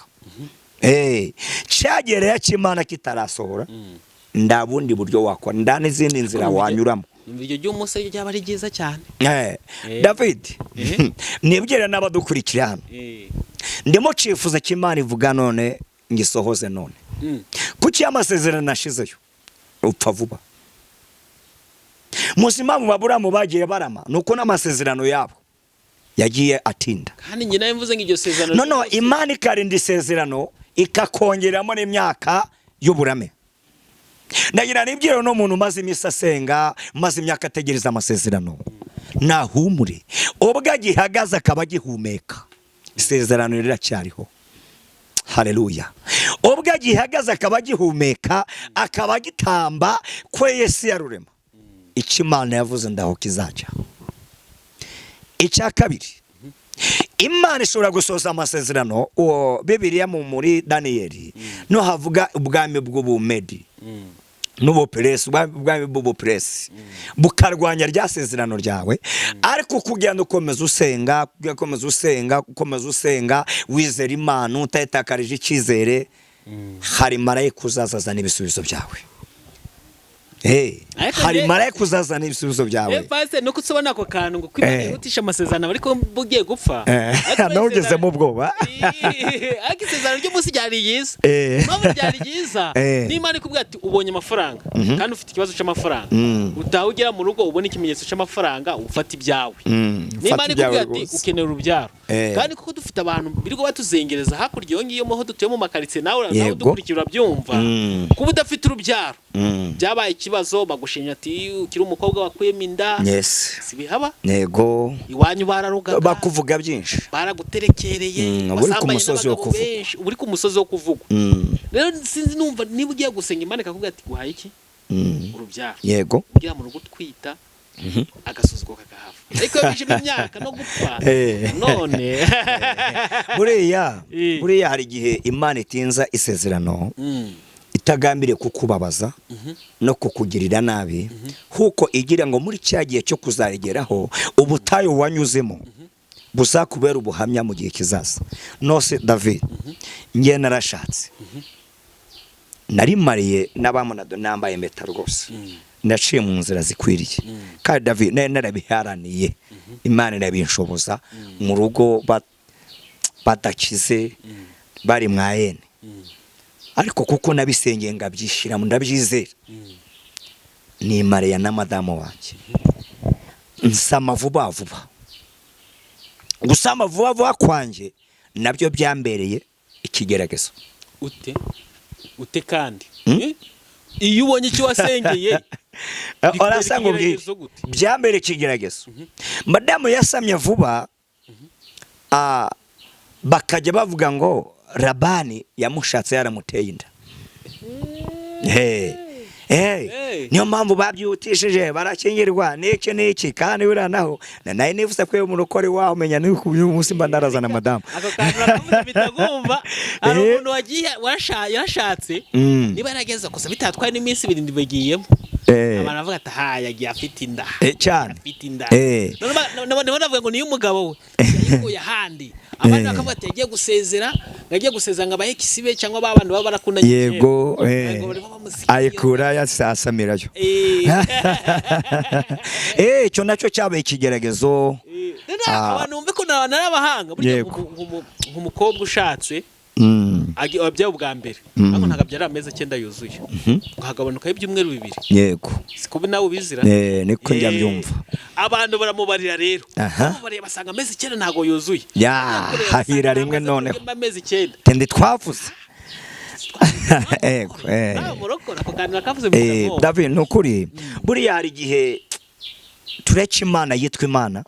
Cyagerera cy'Imana kitarasohora, nda bundi buryo wakora, nda n'izindi nzira wanyuramo. Iryo ry'umunsi ryo ryaba ari ryiza cyane. David, nibwira n'abadukurikira hano, ndimo cifuza ko Imana ivuga none ngisohoze none. Kuki amasezerano nashizeyo upfa vuba? Muzi impamvu Baburamu bagiye barama? Nuko n'amasezerano yabo yagiye atinda. Kandi njye nawe mvuze ngo iryo sezerano Noneho Imana ikarinda isezerano, ikakongeramo n'imyaka y'uburame. Ndagira nibwira n'umuntu umaze iminsi asenga, umaze imyaka ategereza amasezerano, nahumure. Ubwo agihagaze akaba agihumeka, isezerano riracyariho. Haleluya! Ubwo agihagaze akaba agihumeka, akaba agitamba kwe Yesu yarurema, icyo Imana yavuze ndaho kizajya. Icya kabiri, Imana ishobora gusohoza amasezerano. Uwo Bibiliya muri Daniyeli no havuga ubwami bw'Ubumedi n'Ubuperesi, ubwami bw'Ubuperesi bukarwanya rya sezerano ryawe, ariko kugenda ukomeza usenga, ukomeza usenga, ukomeza usenga, wizera Imana, utayitakarije icyizere, hari marayika uzazazana ibisubizo byawe. Ariko hari marayika uzazana ibisubizo byawe. Pastor, nuko usobona ako kantu ngo kwimana yihutisha amasezerano ariko bugiye gupfa. Ariko Nawugezemo ubwoba. Ariko isezerano ry'umunsi ryari ryiza. Impamvu ryari ryiza, n'Imana ikubwira ati ubonye amafaranga kandi ufite ikibazo cy'amafaranga, utaha ugera mu rugo ubona ikimenyetso cy'amafaranga, ufata ibyawe. N'Imana Fata ibyawe ikubwira ati rwose. ukenera urubyaro, kandi kuko dufite abantu birirwa batuzengereza hakurya iyo ngiyo aho dutuye mu makaritsiye, nawe udukurikira urabyumva, kuba udafite urubyaro byabaye ikibazo, bagushinya ati ukiri umukobwa wakuyemo inda. Si bihaba? Yego. Iwanyu bararugaga, Bakuvuga byinshi. baraguterekereye, Uba uri ku wasambanye musozi wo n'abagabo kuvugwa. benshi, uba uri ku musozi wo kuvugwa. Rero sinzi, numva niba ugiye gusenga Imana ikakubwira ati guhaye iki? Urubyaro. Ugira mu rugo utwita, agasuzuguro kakahava, ariko iyo bijemo imyaka no gupfa none Buriya buriya hari igihe Imana itinza isezerano itagambiriye kukubabaza no kukugirira nabi, kuko igira ngo muri cya gihe cyo kuzarigeraho ubutayu wanyuzemo buzakubera ubuhamya mu gihe kizaza. Nose David, njye narashatse, narimariye n'abamunado, nambaye impeta rwose, naciye mu nzira zikwiriye, kandi David nari narabiharaniye, Imana irabinshoboza mu rugo badakize, bari mwayene, ariko kuko nabisengeye ngabyishyiramo, ndabyizera, nimariya na madamu wanjye, nsama vuba vuba. Gusama vuba vuba kwanjye nabyo byambereye ikigeragezo. Ute ute kandi? Mm? Eh? Iyo ubonye icyo wasengeye, bikubera Orasa ngo ubwire. ikigeragezo gute? Byambere ikigeragezo, madamu yasamye vuba, bakajya bavuga ngo Labani yamushatse yaramuteye inda. Hey. Hey. Hey. Niyo mpamvu babyihutishije barakingirwa n'iki n'iki. Kandi buriya naho nayo nifuza ko mu rukori waho umenya ni uyu munsi mba narazana madamu. Ako kantu urakuvuze mpita nkumva hari umuntu wagiye yarashatse, niba yarageze gusa bitatwaye n'iminsi 2 ndibagiyemo, abantu bavuga ati: "Ha, yagiye afite inda." Cyane. Afite inda. None bavuga ngo niyo umugabo we yayikuye ahandi, abandi bakavuga ati yagiye gusezera, ngo agiye gusezera ngo abahe kisibe cyangwa ba bantu baba barakundanye kera. Ngo barimo bamusigiye. Ayikura yasasamirayo. Icyo nacyo cyabaye ikigeragezo. Rero abantu bumve ko ni abahanga burya. Nk'umukobwa ushatse, abyaye ubwa mbere, ariko ntabwo abyara amezi 9 yuzuye, ngo hagabanukaho ibyumweru 2. Siko nawe ubizira? Niko njya mbyumva. Abantu baramubarira rero, bamubariye basanga amezi 9 ntabwo yuzuye. Ya, kureba hahira basanga rimwe amaze noneho. kurya amezi 9. Tende twavuze. Yego. Nawe murokora ako kantu nakavuze. David, ni ukuri buriya hari igihe tureka Imana yitwa Imana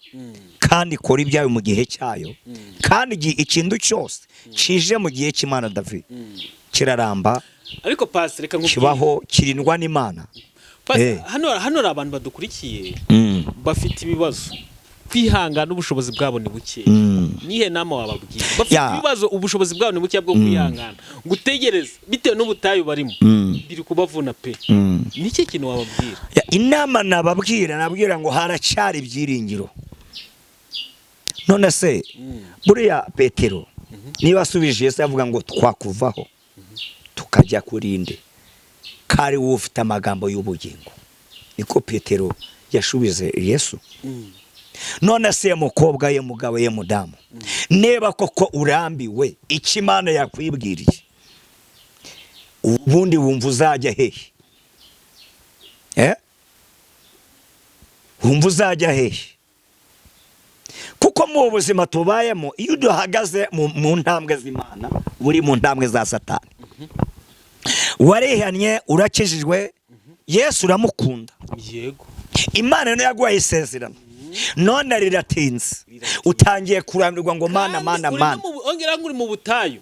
kandi ikora ibyayo mu gihe cyayo, kandi ikintu cyose kije mu gihe cy'Imana, David, kiraramba. Ariko pasi, reka nkubwire. Kibaho, kirindwa n'Imana. Pasi, hano hari abantu badukurikiye bafite ibibazo, kwihangana ubushobozi bwabo ni buke. Nihe nama wababwira bafite ibibazo, ubushobozi bwabo ni buke bwo kwihangana, gutegereza bitewe n'ubutayu barimo, biri kubavuna pe? Ni iki kintu wababwira? Ya, inama nababwira, nabwira ngo haracyari ibyiringiro. None se buriya Petero niba asubije Yesu avuga ngo: "Twakuvaho tukajya kuri nde kari wowe ufite amagambo y'ubugingo?" Niko Petero yashubize Yesu. None se mukobwa ye, mugabo ye, mudamu, niba koko urambiwe icyo Imana yakwibwiriye, ubundi wumva uzajya hehe? Wumva uzajya hehe? Kuko mu buzima tubayemo, iyo uduhagaze mu ntambwe z'Imana, uri mu ntambwe za Satani. Warihannye, urakijijwe, Yesu uramukunda. Imana niyo yaguhaye isezerano, none riratinze, utangiye kurambirwa ngo: "Mana, Mana, Kandi uri Mana." no ongera ngo uri mu butayu.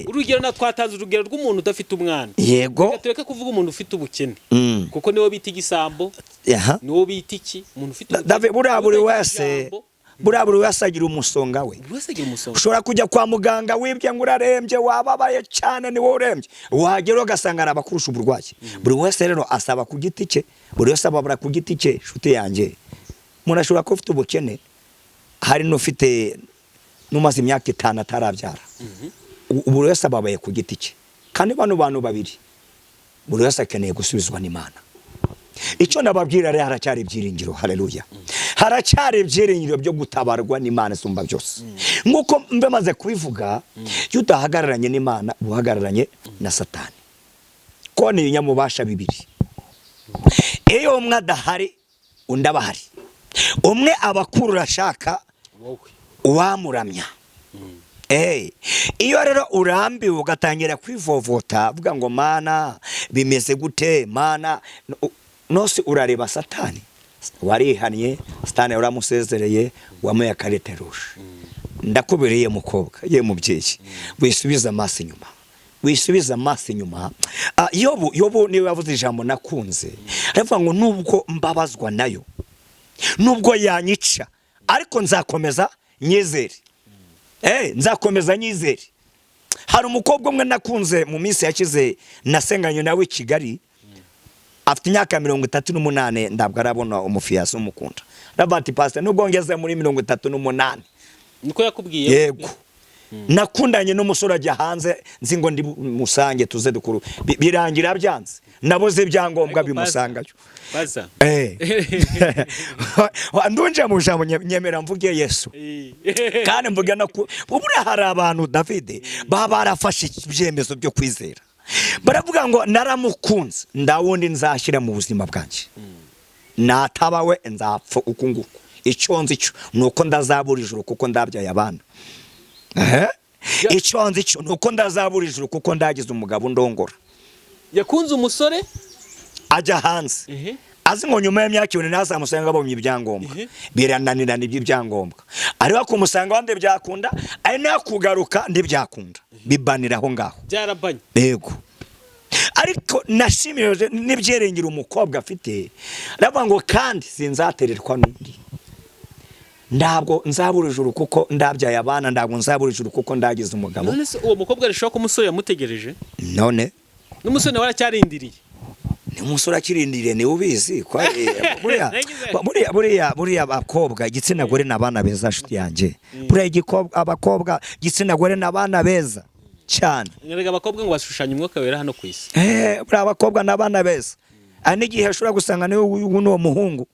Urugero na twatanze urugero rw'umuntu udafite umwana. Reka tureke kuvuga umuntu ufite ubukene, kuko niwo bita igisambo, niwo bita iki, umuntu ufite ubukene. David, buriya buri utagira wese ijambo, buriya buri wese agira umusonga we. Buri wese agira umusonga. Ushobora kujya kwa muganga wibye ngo urarembye, wababaye cyane, ni wowe urembye, wagera ugasanga hari abakurusha uburwayi. Buri wese rero asaba ku giti cye, buri wese ababara ku giti cye. Inshuti yanjye, umuntu ashobora kuba ufite ubukene, hari n'ufite n'umaze imyaka 5 atarabyara. Buri wese ababaye ku giti cye, kandi bano bantu babiri buri wese akeneye gusubizwa n'Imana. Icyo nababwira rero, haracyari ibyiringiro. Haleluya! Haracyari ibyiringiro byo gutabarwa n'Imana isumba byose. Nk'uko mbe maze kubivuga, iyo udahagararanye n'Imana uba uhagararanye na Satani, ko ni ibinyamubasha bibiri. Iyo umwe adahari undi aba ahari, umwe aba akurura ashaka wowe uwamuramya. Iyo rero urambiwe ugatangira kwivovota uvuga ngo: "Mana, bimeze gute, Mana?" Nose urareba Satani, warihannye, Satani uramusezereye, wamuye akarete rouge. Ndakubereye mukobwa ye, mubyeyi, wisubiza amaso inyuma, wisubiza amaso inyuma. Yobu niwe yavuze ijambo nakunze, aravuga ngo: "Nubwo mbabazwa nayo, nubwo yanyica, ariko nzakomeza nyizere. Nzakomeza nyizere." Hari umukobwa umwe nakunze mu minsi yashize, nasenganye nawe i Kigali, afite imyaka 38, ntabwo arabona umufiancé umukunda. Aravuga ati: "Pastor, nubwo ngeze muri 38." Niko yakubwiye? Yego. "Nakundanye n'umusore ajya hanze, nzi ngo ndi musange tuze dukuru. Birangira byanze, nabuze ibyangombwa Ariko bimusangayo." Baza. Ndunje mu jambo, nyemera mvuge Yesu, kandi mvuge no ku buriya hari abantu, David, baba barafashe ibyemezo byo kwizera, baravuga ngo: "Naramukunze, ndawundi nzashyira mu buzima bwanjye, nataba we nzapfa uku nguku. Icyo nzi cyo ni uko ndazabura ijuru kuko ndabyaye abana. Ehe. Icyo nzi cyo ni uko ndazabura ijuru kuko ndagize umugabo ndongora." Yakunze umusore. Ajya hanze azi ngo nyuma y'imyaka 2 ntazamusanga abonye ibyangombwa. Birananirana iby'ibyangombwa, ariko kumusanga wandi byakunda, ari nakugaruka ndibyakunda, bibanira aho ngaho. Byarabanye. Yego, ariko nashimije n'ibyiringiro umukobwa afite. Aravuga ngo kandi sinzatererwa n'undi, ntabwo nzabura ijuru kuko ndabyaye abana, ntabwo nzabura ijuru kuko ndagize umugabo. None se uwo mukobwa arashobora ko umusore yamutegereje? None N'umusore nawe aracyarindiriye. Ni umusore akirindiriye, niwe ubizi ko buriya abakobwa, igitsina gore ni abana beza, nshuti yanjye. Buriya abakobwa, igitsina gore ni abana beza cyane. Erega abakobwa ngo bashushanya umwuka wera hano ku isi. Buriya abakobwa ni abana beza. Hari n'igihe ashobora gusanga niwe n'uwo muhungu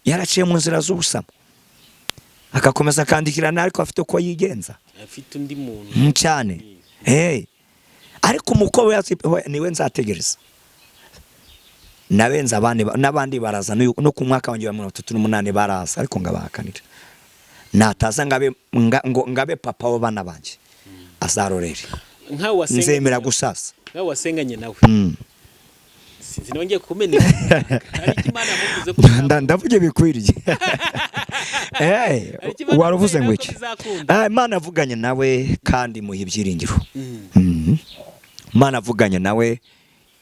yaraciye mu nzira z'ubusamo, agakomeza akandikirana, ariko afite uko yigenza. Afite undi muntu. Cyane. Ariko umukobwa niwe nzategereza nabenze abandi, n'abandi baraza, no ku mwaka wanjye wa 38 baraza, ariko ngabahakanira. Nataza ngabe ngo ngabe papa w'abana banjye, azarorere. Nkawe wasenganye Nzemera nawe. gusasa. Nkawe wasenganye nawe. Sinzi nawe ngiye kumeneka, ariko Imana yamuvuze ko Ndavuga ibikwiriye. Ariko Imana Waruvuze ngo yavuze iki? ko bizakunda. Imana avuganye nawe kandi imuha ibyiringiro. Imana avuganye nawe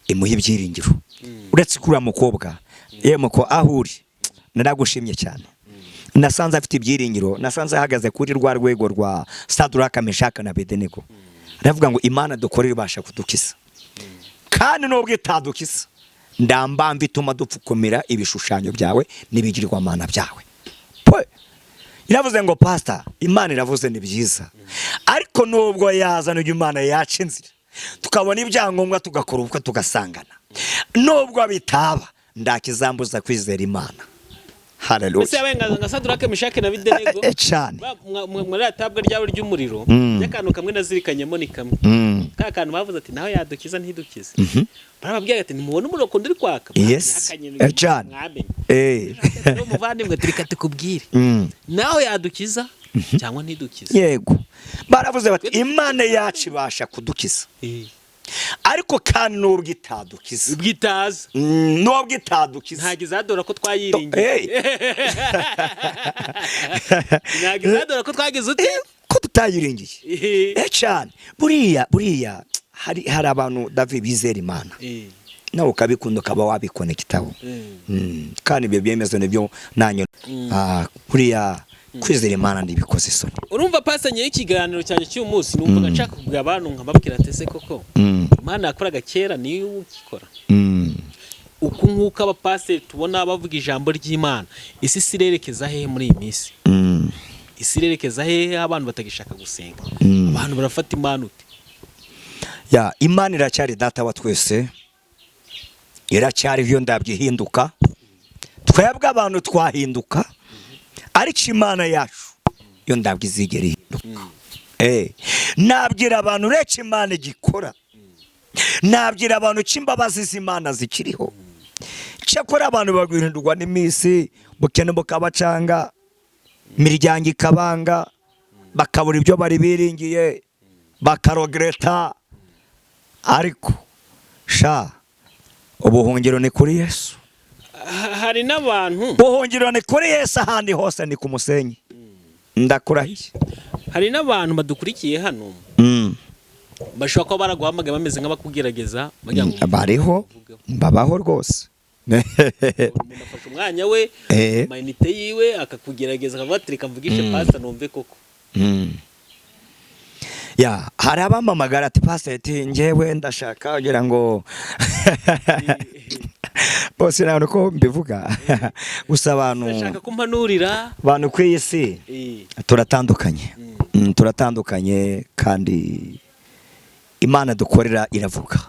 imuha ibyiringiro. Uretse ko uriya mukobwa, yemwe ko aho uri naragushimye cyane, nasanze afite ibyiringiro, nasanze ahagaze kuri rwa rwego rwa Saduraka, Meshaka na Bedenego. Aravuga ngo Imana dukorera ibasha kudukiza, kandi nubwo itadukiza ndambamba ituma dupfukamira ibishushanyo byawe n'ibigirwamana byawe. Pwe! Iravuze ngo pastor, Imana iravuze, ni byiza, ariko nubwo yazana ujya Imana yaca inzira tukabona ibyangombwa, tugakora ubukwe, tugasangana, nubwo bitaba ndakizambuza kwizera Imana. Mbese Haleluya. yabaye nka Sadurake, Meshake na Abedenego. Cyane. Muri atabwa ryabo ry'umuriro, y'akantu kamwe nazirikanyemo ni kamwe, ka kantu bavuze ati naho yadukiza ntidukize. Barababwira ati ntimubone umuriro kundi uri kwaka. Mwabihakanye, Cyane. mwamenye. Rero muvandimwe, tureka tukubwire, naho yadukiza cyangwa ntidukize. Yego, baravuze bati Imana yacu ibasha kudukiza, ariko kandi nubwo itadukiza, Ubwitaza. Nubwo itadukiza, Ntabwo izadora ko twayiringiye. Hey. Ntabwo izadora ko twagize ute? Ko tutayiringiye. Cyane. Buriya hari abantu, David, bizera Imana, nawe ukabikunda, ukaba wabikona igitabo. Kandi ibyo byemezo nibyo nanyo. Buriya kwizera Imana ntibikoze isoni. Urumva pastor, nyewe ikiganiro cyanjye cy'uyu munsi numvaga nshaka kubwira abantu, nkababwira ati ese koko Imana yakoraga kera niyo ukikora? Uku nk'uko abapasiteri tubona bavuga ijambo ry'Imana, isi si irerekeza hehe muri iyi minsi? Isi irerekeza hehe abantu batagishaka gusenga? Abantu barafata Imana ute? Ya, Imana iracyari data wa twese, iracyari yo, ndabyihinduka. Twebwe abantu twahinduka, ariko Imana yacu yo ndabwo izigera ihinduka. Nabwira abantu uretse Imana igikora, nabwira abantu ko imbabazi z'Imana zikiriho. Cyakora abantu bagwirindurwa n'iminsi, bukene bukabacanga, imiryango ikabanga, bakabura ibyo bari biringiye, bakarogereta. Ariko sha, ubuhungiro ni kuri Yesu. Hari n'abantu Ubuhungiro ni kuri Yesu, ahandi hose ni ku musenyi, ndakurahiye. Hari n'abantu badukurikiye hano bashobora kuba baraguhamagaye bameze nk'abakugerageza bagira ngo Bariho, babaho rwose. Umuntu afashe umwanya we, amayinite yiwe, akakugerageza, akavuga ati reka mvugishe pastor numve koko. Ya, hari abamamagara ati pastor, ati njyewe ndashaka kugira ngo bose, ntabwo uko mbivuga gusa abantu Ndashaka kumpanurira. Abantu ku iyi si turatandukanye. Turatandukanye kandi Imana dukorera iravuga,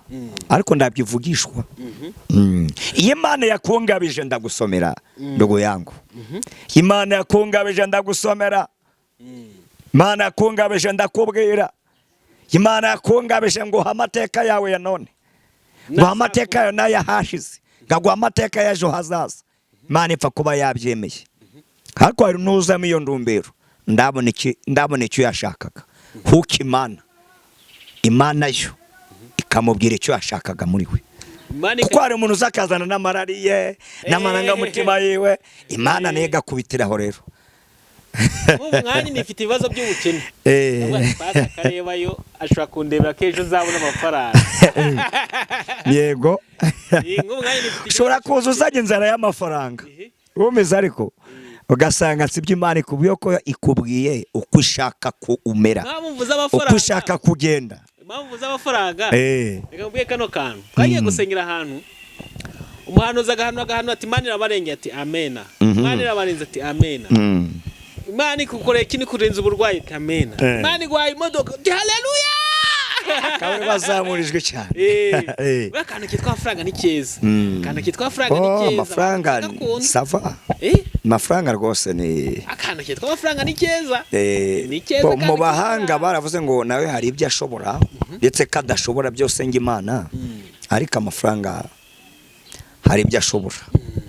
ariko ndabyivugishwa. Iyo Imana yakungabije ndagusomera, ndugu yangu. Imana yakungabije ndagusomera. Imana yakungabije ndakubwira. Imana yakungabije nguha amateka yawe ya none, nguha amateka yawe n'ayahashize, ngaguha amateka y'ejo hazaza. Imana ipfa kuba yabyemeye. Ariko hari n'uzamo iyo ndumbero, ndabona icyo yashakaga, huko Imana yo ikamubwira icyo yashakaga muri we. Imana Kuko hari umuntu uzakazana n'amarari ye n'amarangamutima yiwe, Imana niyo igakubitiraho rero. Nk'ubu mwanya nifite ibibazo by'ubukene. Ndavuga nti, "Pasi akarebayo ashobora kundebera ko ejo nzabona amafaranga." Yego. Nk'ubu mwanya nifite Ushobora kuza uzajya inzara y'amafaranga wumeze, ariko ugasanga sibyo Imana ikubwiye, ko ikubwiye uko ishaka ko umera, Impamvu mvuze uko amafaranga, ushaka kugenda. impamvu mvuze amafaranga, reka mvuge kano kantu. Twagiye gusengera ahantu, umuhanuzi agahanura, agahanura ati: "Imana irabarengeye," ati: "Amena." "Imana irabarenze," ati: "Amena." "Imana ikukoreye iki, ikurenza uburwayi," ati: "Amena." "Imana iguhaye imodoka," ati: "Haleluya." Kabari bazamurijwe cyane. Buriya akantu kitwa amafaranga ni keza. Akantu kitwa amafaranga ni Oh, keza. amafaranga. Bagakunda. Ça va. Amafaranga rwose ni Akantu kitwa amafaranga ni keza. Ni keza kandi mu bahanga keza. baravuze ngo nawe hari ibyo ashobora ndetse ko adashobora byose ngo Imana, ariko amafaranga hari ibyo ashobora,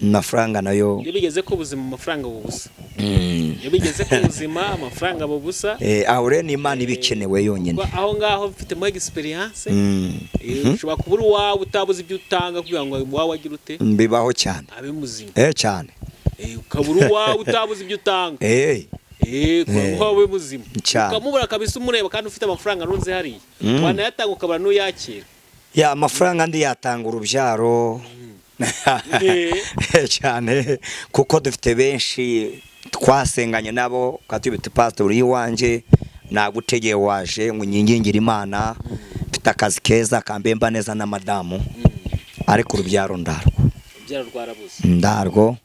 amafaranga nayo. Iyo bigeze ku buzima, amafaranga bubusa. Iyo bigeze ku buzima, amafaranga bubusa. Aho rero ni Imana iba ikenewe yonyine. Kuko aho ngaho mfitemo experience. Ushobora kubura uwawe utabuze ibyo utanga kugira ngo uwawe agire ute? Bibaho cyane. Abe muzima. Cyane. Ukabura uwawe utabuze ibyo utanga. Kugira ngo uwawe ube muzima. Cyane. Ukamubura kabisa, umureba kandi ufite amafaranga arunze hariya, wanayatanga ukabura n'uyakira. Ya, amafaranga andi yatanga urubyaro cyane, kuko dufite benshi twasenganye nabo ukatubita: "Pasitori iwanjye nagutegeye, waje ngo unyingingire Imana, mfite akazi keza kambemba neza na madamu," ariko urubyaro ndarwo. Urubyaro rwarabuze. Ndarwo.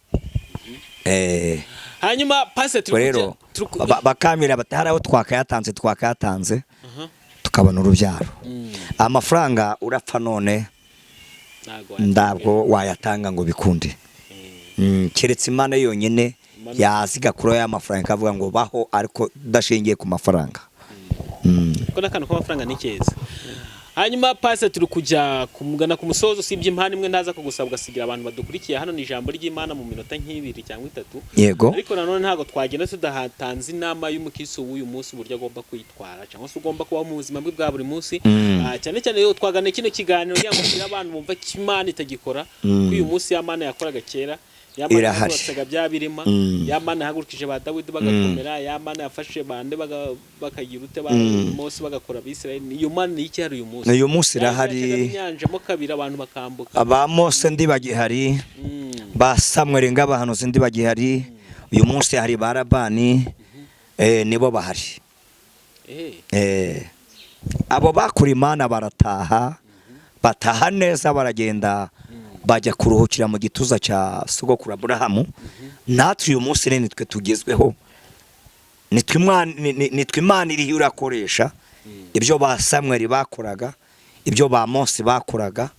Hanyuma pase turi Rero bakambwira bati: "Hari aho twakayatanze, twakayatanze tukabona urubyaro." Amafaranga urapfa none. Ntabwo. Ntabwo wayatanga ngo bikunde. Keretse Imana yonyine yaziga kuri ya mafaranga ikavuga ngo baho, ariko udashingiye ku mafaranga. Ko n'akantu k'amafaranga ni keza. Hanyuma pase turi kujya kumugana ku musozo, usibye impano imwe ntaza kugusaba ugasigira abantu badukurikiye hano, ni ijambo ry'Imana mu minota nk'ibiri cyangwa itatu. Yego. Ariko nanone ntabwo twagenda tudahatanze inama y'umukristo w'uyu munsi, uburyo agomba kwitwara cyangwa se ugomba kubaho mu buzima bwe bwa buri munsi. Cyane cyane rero twagana kino kiganiro kugira ngo tugire abantu bumva ko Imana itagikora, ko uyu munsi ya Mana yakoraga kera, ya Mana Irahari. yahagurutsaga bya birima, ya Mana yahagurukije ba Dawidi bagakomera, ya Mana yafashe bande bakagira ute, ba Mose bagakora, Abisirayeli. Iyo Mana ni iki hari uyu munsi? Uyu munsi irahari. Yacagaho inyanja mo kabiri, abantu bakambuka. Aba Mose ndi bagihari, ba Samweli ng'abahanuzi ndi bagihari. Uyu munsi hari ba Labani, nibo bahari. Abo bakura Imana barataha, bataha neza, baragenda bajya kuruhukira mu gituza cya sogokuru Aburahamu. Natwe uyu munsi rero nitwe tugezweho, nitwe Imana iriho irakoresha. Ibyo ba Samweli bakoraga, ibyo ba Mose bakoraga,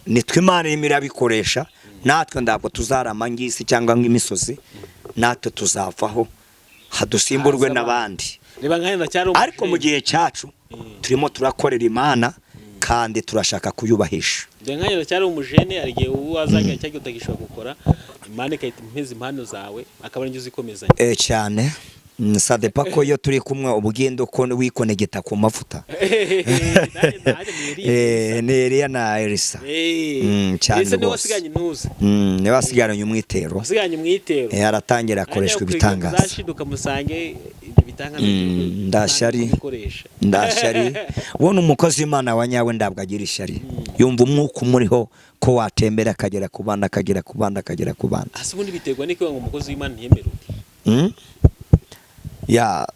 nitwe Imana irimo irabikoresha. Natwe ntabwo tuzarama ng'isi cyangwa nk'imisozi, natwe tuzavaho hadusimburwe Haza n'abandi. Reba nka hano cyari. Ariko mu gihe cyacu turimo turakorera Imana kandi turashaka kuyubahisha. Njye nka cyari umujene, hari igihe ubu wazajya cyangwa utagishobora gukora, Imana igahita impeza impano zawe akaba ari uzikomezanya. Cyane. Ça dépend ko iyo turi kumwe ubugendo ko wikonegeta ku mavuta. Nanjye ni Eliya. Ni Eliya na Elisa. Cyane Elisa niwe rwose. wasigaranye intuza. Niwe wasigaranye umwitero. Wasigaranye umwitero. Aratangira akoreshwa ibitangaza. Uzashiduka musange ibyo bitangaza. Ndashyari. Kubikoresha. Ndashyari ubona umukozi w'Imana wa nyawe ntabwo agira ishyari, yumva umwuka umuriho ko watembera akagera ku bandi, akagera ku bandi, akagera ku bandi. Hasi ubundi biterwa n'iki ngo umukozi w'Imana ntiyemere undi? Ya,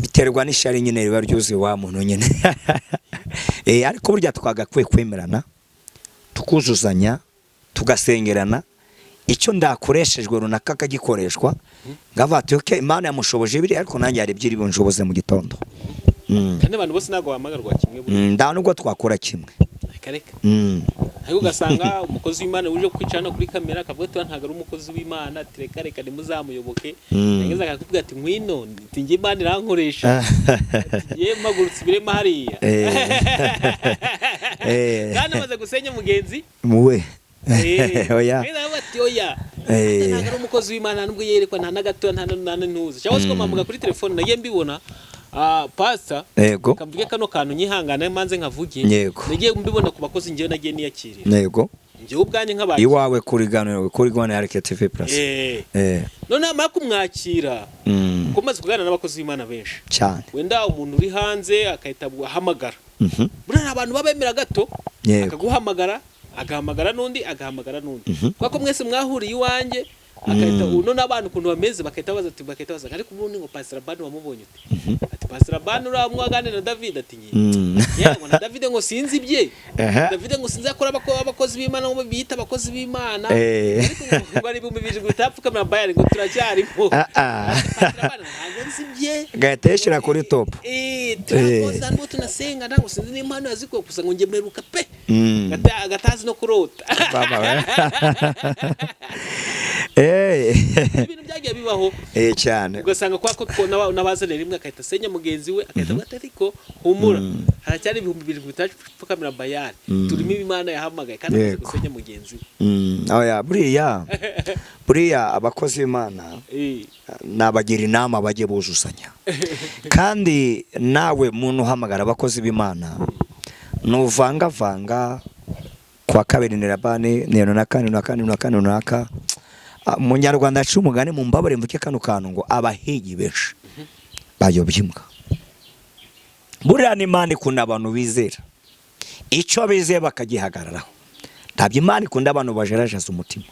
biterwa n'ishyari nyine riba ryuzuye wa muntu nyine. Ariko burya twagakwiye kwemerana, tukuzuzanya, tugasengerana. Icyo ndakoreshejwe runaka akagikoreshwa, ngavuga ati: "Okay, Imana yamushoboje biriya, ariko nanjye hari ibyo iri bunshoboze mu gitondo." Kandi abantu bose ntabwo bahamagarwa kimwe buriya. Nta nubwo twakora kimwe. Reka reka. Ariko ugasanga umukozi w'Imana uje kwicara no kuri kamera akavuga ati: "Ntabwo ari umukozi w'Imana," ati: "Reka reka, ntimuzamuyoboke." Yagize akakubwira ati: "Ngwino," ati: "Njye Imana irankoresha," ati: "Njye mpagurutse ibirema hariya." Kandi amaze gusenya mugenzi. Muwe. Oya. Rero aravuga ati: "Oya, ntabwo ari umukozi w'Imana, nubwo yerekwa nta na gato, nta na ntuzi," cyangwa se ukamuhamagara kuri telefone, nagiye mbibona. Pastor, Yego. kamvuge kano kantu, nyihangane manze nkavuge. Yego. Nagiye mbibona ku bakozi njyewe nagiye niyakirira. Njyewe ubwanjye nk'abakira. Iwawe kuri ganiro, kuri Rwanda RK TV Plus. None namara kumwakira, kuko maze kuganira n'abakozi b'Imana benshi, Cyane. wenda umuntu uri hanze agahita ahamagara, buriya hari abantu baba bemera gato, akaguhamagara, agahamagara n'undi, agahamagara n'undi, kubera ko mwese mwahuriye iwanjye, agahita none abantu ukuntu bameze bagahita baza ati, bagahita baza, ariko ubundi ngo Pastor Bani wamubonye ute? Ati Pastor Bani uriya mwaganira na David, ati ngiye, yewe ngo na David ngo sinzi ibye. David ngo sinzi akora abakozi b'Imana ngo biyita abakozi b'Imana, ariko ngo ari 7000 bitapfukamira bayari ngo turacyarimo. Ah, ah. Ati Pastor Bani ntabwo nzi ibye. Gahita yishyira kuri top. Turakoze ntabwo tunasenga, ntabwo sinzi n'impano yazikuye, gusa ngo njye mperuka pe gatazi no kurota. Baba we. Ibintu byagiye bibaho. Cyane. Ugasanga kwa ko n'abazanira rimwe agahita asenya mugenzi we, agahita avuga ati ariko humura, haracyari 7000 bitapfukamira bayari, turimo Imana yahamagaye kandi amaze gusenya mugenzi we. Oya, buriya abakozi b'Imana nabagira inama bajye buzuzanya, kandi nawe muntu uhamagara abakozi b'Imana nuvangavanga kwa kabiri ni Labani ni runaka, ni runaka, ni runaka, ni runaka. Umunyarwanda aca umugani, mu mbabare mvuke kano kantu, ngo abahigi benshi bayobya imbwa. Buriya n'Imana ikunda abantu bizera, icyo bizeye bakagihagararaho. Ntabwo Imana ikunda abantu bajerajaza umutima.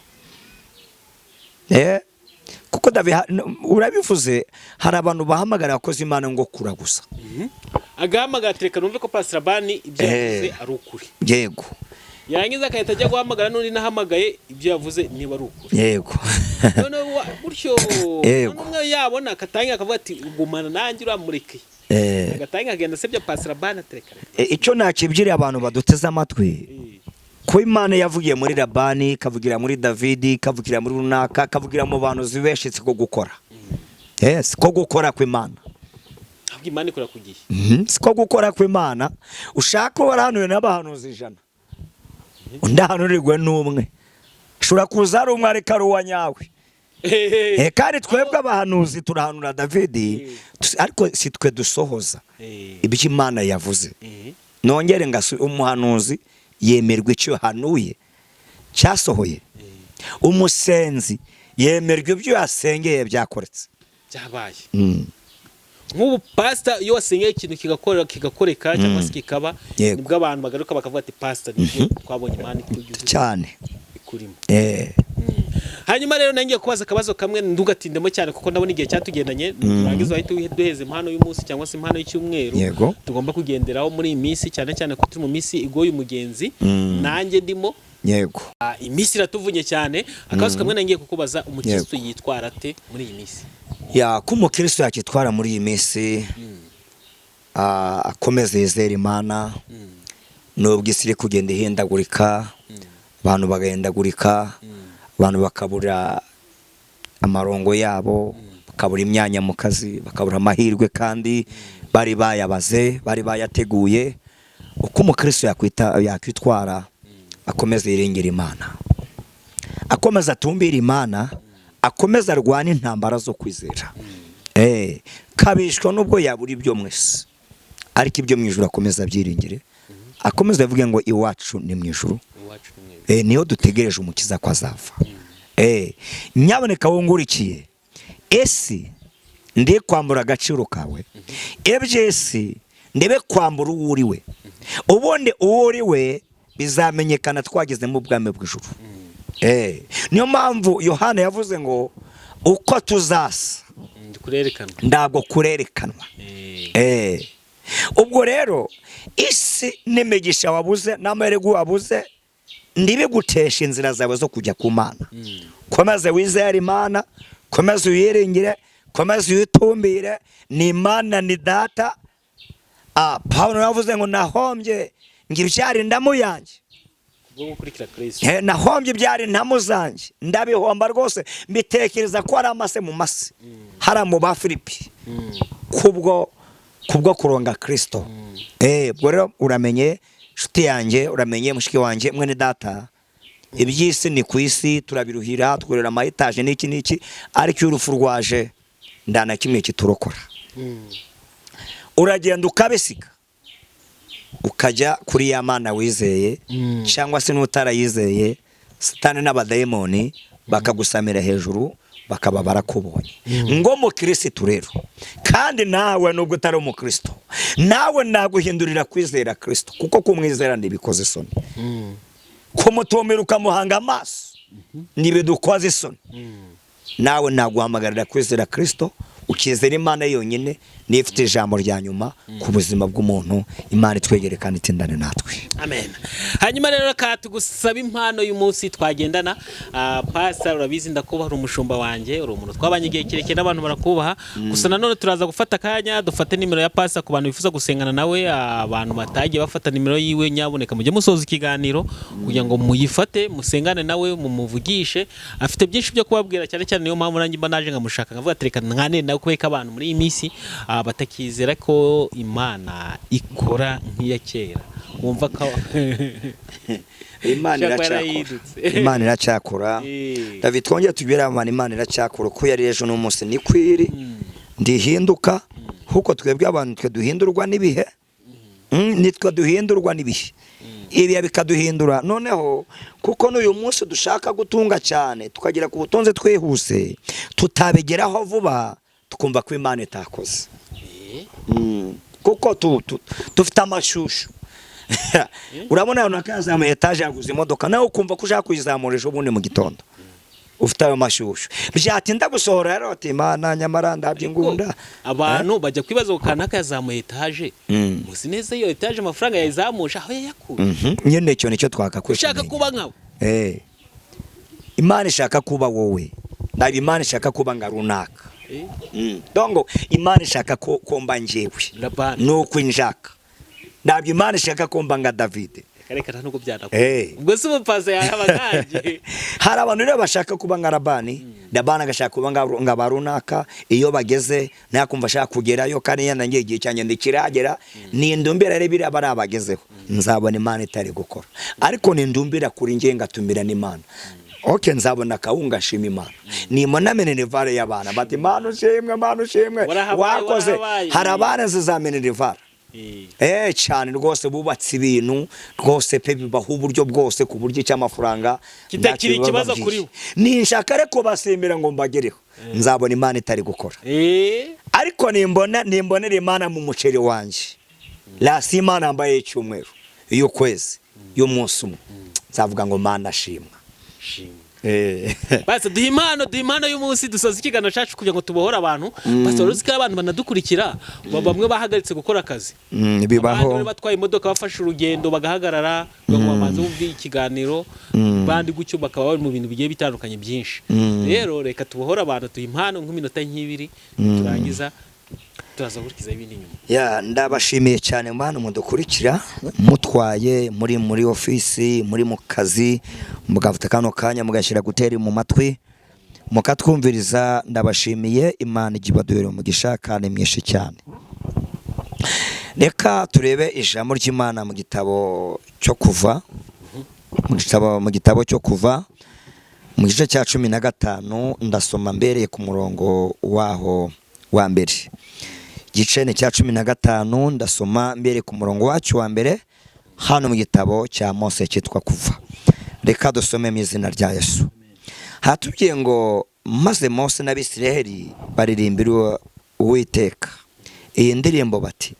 Kuko urabivuze, hari abantu bahamagara abakozi Imana ngo kuraguza. Agahamagara ati reka numve ko Pastor Bani ibyo yavuze ari ukuri. Yarangiza agahita ajya guhamagara n'undi nahamagaye, ibyo yavuze niba ari ukuri. Noneho gutyo, none umwe yabona akatangira akavuga ati gumana nanjye uramureke, agatangira akagenda asebya Pastor Bani, ati reka reka. Icyo nakibyiriye abantu baduteze amatwi, ko Imana yavugiye muri Labani, ikavugira muri Davidi, ikavugira muri runaka, ikavugira mu bantu benshi, siko gukora. Siko gukora kw'Imana. Ahubwo Imana ikora ku gihe. Siko gukora kw'Imana. Ushaka warahanuye n'abahanuzi 100, undi ahanurirwe n'umwe, ushobora kuza ari umwe ariko ari uwa nyawe. Kandi twebwe abahanuzi turahanura Davidi, ariko si twe dusohoza ibyo Imana yavuze. Nongere ngasu, umuhanuzi yemerwa icyo yahanuye cyasohoye, umusenzi yemerwa ibyo yasengeye byakoretse. Byabaye. Nk'ubu pastor, iyo wasengeye ikintu kigakora, kigakoreka cyangwa se kikaba, nibwo abantu bagaruka bakavuga ati pastor nibwo twabonye Imana ikugize Cyane. ikurimo. Hanyuma rero nangiye kubaza akabazo kamwe, ndugatindemo cyane kuko ndabona igihe cyatugendanye. Turangiza wahita duheza impano y'umunsi cyangwa se impano y'icyumweru tugomba kugenderaho muri iyi minsi, cyane cyane ko turi mu minsi igoye umugenzi, nanjye ndimo. Iminsi iratuvunye cyane. Akabazo kamwe nangiye kukubaza: umukristo yitwara ate muri iyi minsi? Ya, ko umukristo yakitwara muri iyi minsi, akomeza yizera Imana nubwo isi iri kugenda ihindagurika, abantu bagahindagurika, abantu bakabura amarongo yabo, bakabura imyanya mu kazi, bakabura amahirwe kandi bari bayabaze, bari bayateguye. Uko umukristo yakwitwara, akomeza yiringira Imana, akomeza atumbira Imana, akomeza arwane intambara zo kwizera. Kabishwa nubwo yabura ibyo mwese, ariko ibyo mu ijuru akomeza abyiringire, akomeza avuge ngo iwacu ni mu ijuru. Iwacu ni mwebwe. Niyo dutegereje umukiza ko azava. Nyaboneka wungurikiye esi, ndi kwambura agaciro kawe, ebyesi ndebe kwambura uwo uri we. Ubundi uwo uri we bizamenyekana twageze mu bwami bw'ijuru. Niyo mpamvu Yohana yavuze ngo uko tuzasa Ndi kurerekanwa. ntabwo kurerekanwa. Ubwo rero isi n'imigisha wabuze n'amahirwe wabuze ntibiguteshe inzira zawe zo kujya ku Mana. Komeza wizere Imana, komeza uyiringire, komeza uyitumbire, ni Imana ni data. Pawulo yavuze ngo nahombye ngo ibyari indamu yanjye Bwo gukurikira Kristo. Nahombye ibyari intamu zanjye, ndabihomba rwose, mbitekereza ko ari amase mu mase hariya mu ba Filipi, kubwo kuronga Kristo. Ubwo rero uramenye nshuti yanjye, uramenye mushiki wanjye, mwene data, iby'isi ni ku isi turabiruhira, twurira ama etaje n'iki n'iki, ariko iyo urupfu rwaje nta na kimwe kiturokora. Uragenda ukabisiga, ukajya kuri ya Mana wizeye, cyangwa se n'utarayizeye, Satani n'abadayimoni bakagusamira hejuru, bakaba barakubonye ngo mukirisitu. Rero kandi nawe nubwo utari umukristo, nawe naguhindurira kwizera Kirisito, kuko kumwizera ntibikoze isoni, kumutumira ukamuhanga amaso ntibidukoze isoni. Nawe naguhamagarira kwizera Kirisito, ukizera Imana yonyine niyo ifite ijambo rya nyuma ku buzima bw'umuntu. Imana itwegere kandi itindane natwe. Amen. Hanyuma rero reka tugusaba impano y'umunsi twagendana. Pastor, urabizi ndakubaha, uri umushumba wanjye, uri umuntu twabanye igihe kirekire n'abantu barakubaha. Gusa nanone turaza gufata akanya dufate nimero ya pastor ku bantu bifuza gusengana nawe. Abantu batagiye bafata nimero yiwe, nyaboneka mujye musoza ikiganiro kugira ngo muyifate, musengane nawe, mumuvugishe, afite byinshi byo kubabwira cyane cyane. Niyo mpamvu nanjye mba naje nkamushaka, nkavuga ati reka nganire nawe, kubera ko abantu muri iyi minsi batakizera ko Imana ikora nk'iya kera, wumva ko Imana Ishobora kuba iracyakora. yarahindutse. Imana iracyakora. David, twongere tubwire abantu, Imana iracyakora uko yari ejo n'umunsi niko iri, ndihinduka. Kuko twebwe abantu twe duhindurwa n'ibihe. Nitwe duhindurwa n'ibihe, ibihe bikaduhindura. Noneho kuko n'uyu munsi dushaka gutunga cyane, tukagera ku butunzi twihuse, tutabigeraho vuba tukumva ko Imana itakoze. Kuko dufite amashusho. Urabona ahantu akazamuye etaje, yaguze imodoka, nawe ukumva ko ushaka kuyizamura ejo bundi mu gitondo, ufite ayo mashyushyu. Byatinda gusohora rero ati Imana nyamara ndabye ingunda. Abantu bajya kwibaza ngo kanaka yazamuye etaje, muzi neza iyo etaje amafaranga yayizamusha aho yayakuye. Nyine icyo nicyo twagakwiye Ushaka kumenya. kuba nkawe. Imana ishaka kuba wowe, ntabwo Imana ishaka kuba nka runaka. Donc Imana ishaka ko mba njyewe. Labani. Nuko inshaka, ntabwo Imana ishaka ko mba nka David. Reka nta nubwo byanakora. Ubwo se umupasa yaba nkanjye? Hari abantu rero bashaka kuba nka Labani, Labani agashaka kuba nka ba runaka. Iyo bageze nawe akumva ashaka kugerayo, kandi yenda ngiye igihe cyanjye ndikiragera. Nindumbira rero biriya bari abagezeho, nzabona Imana itari gukora. Ariko nindumbira kuri njye ngatumira n'Imana, ok, nzabona akawunga nshima Imana, nimona minerval y'abana bati Imana ushimwe, Imana ushimwe. Warahabaye, wakoze. Warahabaye. Hari abarenze za minerval. Cyane rwose, bubatse ibintu rwose pe, bibaho uburyo bwose ku buryo icy'amafaranga Kitakiri ntacyo ikibazo bibabwiye. kuri bo. Ninshaka reko basimbira ngo mbagereho, nzabona Imana itari gukora. Ariko nimbona nimbonera Imana mu muceri wanjye, rasi Imana yambaye icyumweru, y'ukwezi, y'umunsi umwe, nzavuga ngo Mana shimwa. Shimwe. Basi duha impano, duha impano y'umunsi dusoza ikiganiro cyacu kugira ngo tubohore abantu. Basi wari uzi ko abantu banadukurikira bamwe bahagaritse gukora akazi, abandi Bibaho. bari batwaye imodoka bafashe urugendo bagahagarara kugira ngo babanze bumve ikiganiro, bandi gutyo bakaba bari mu bintu bigiye bitandukanye byinshi. Rero reka tubohore abantu, duha impano nk'iminota nk'ibiri, turangiza turaza gukurikiza ibindi nyuma. Ya, ndabashimiye cyane bantu mudukurikira mutwaye, muri ofisi, muri mu kazi, mugafata kano kanya mugashyira écouteurs mu matwi mukatwumviriza. Ndabashimiye, Imana ijya ibaduhera umugisha kandi mwinshi cyane. Reka turebe ijambo ry'Imana mu gitabo cyo Kuva, mu gitabo cyo Kuva, mu gice cya 15. Ndasoma mbereye ku murongo waho wa mbere. Igice ni cya 15, ndasoma mbereye ku murongo wacyo wa mbere, hano mu gitabo cya Mose cyitwa Kuva. Reka dusome mu izina rya Yesu. Hatubwiye ngo: "Maze Mose n'Abisiraheli baririmbira Uwiteka iyi ndirimbo bati: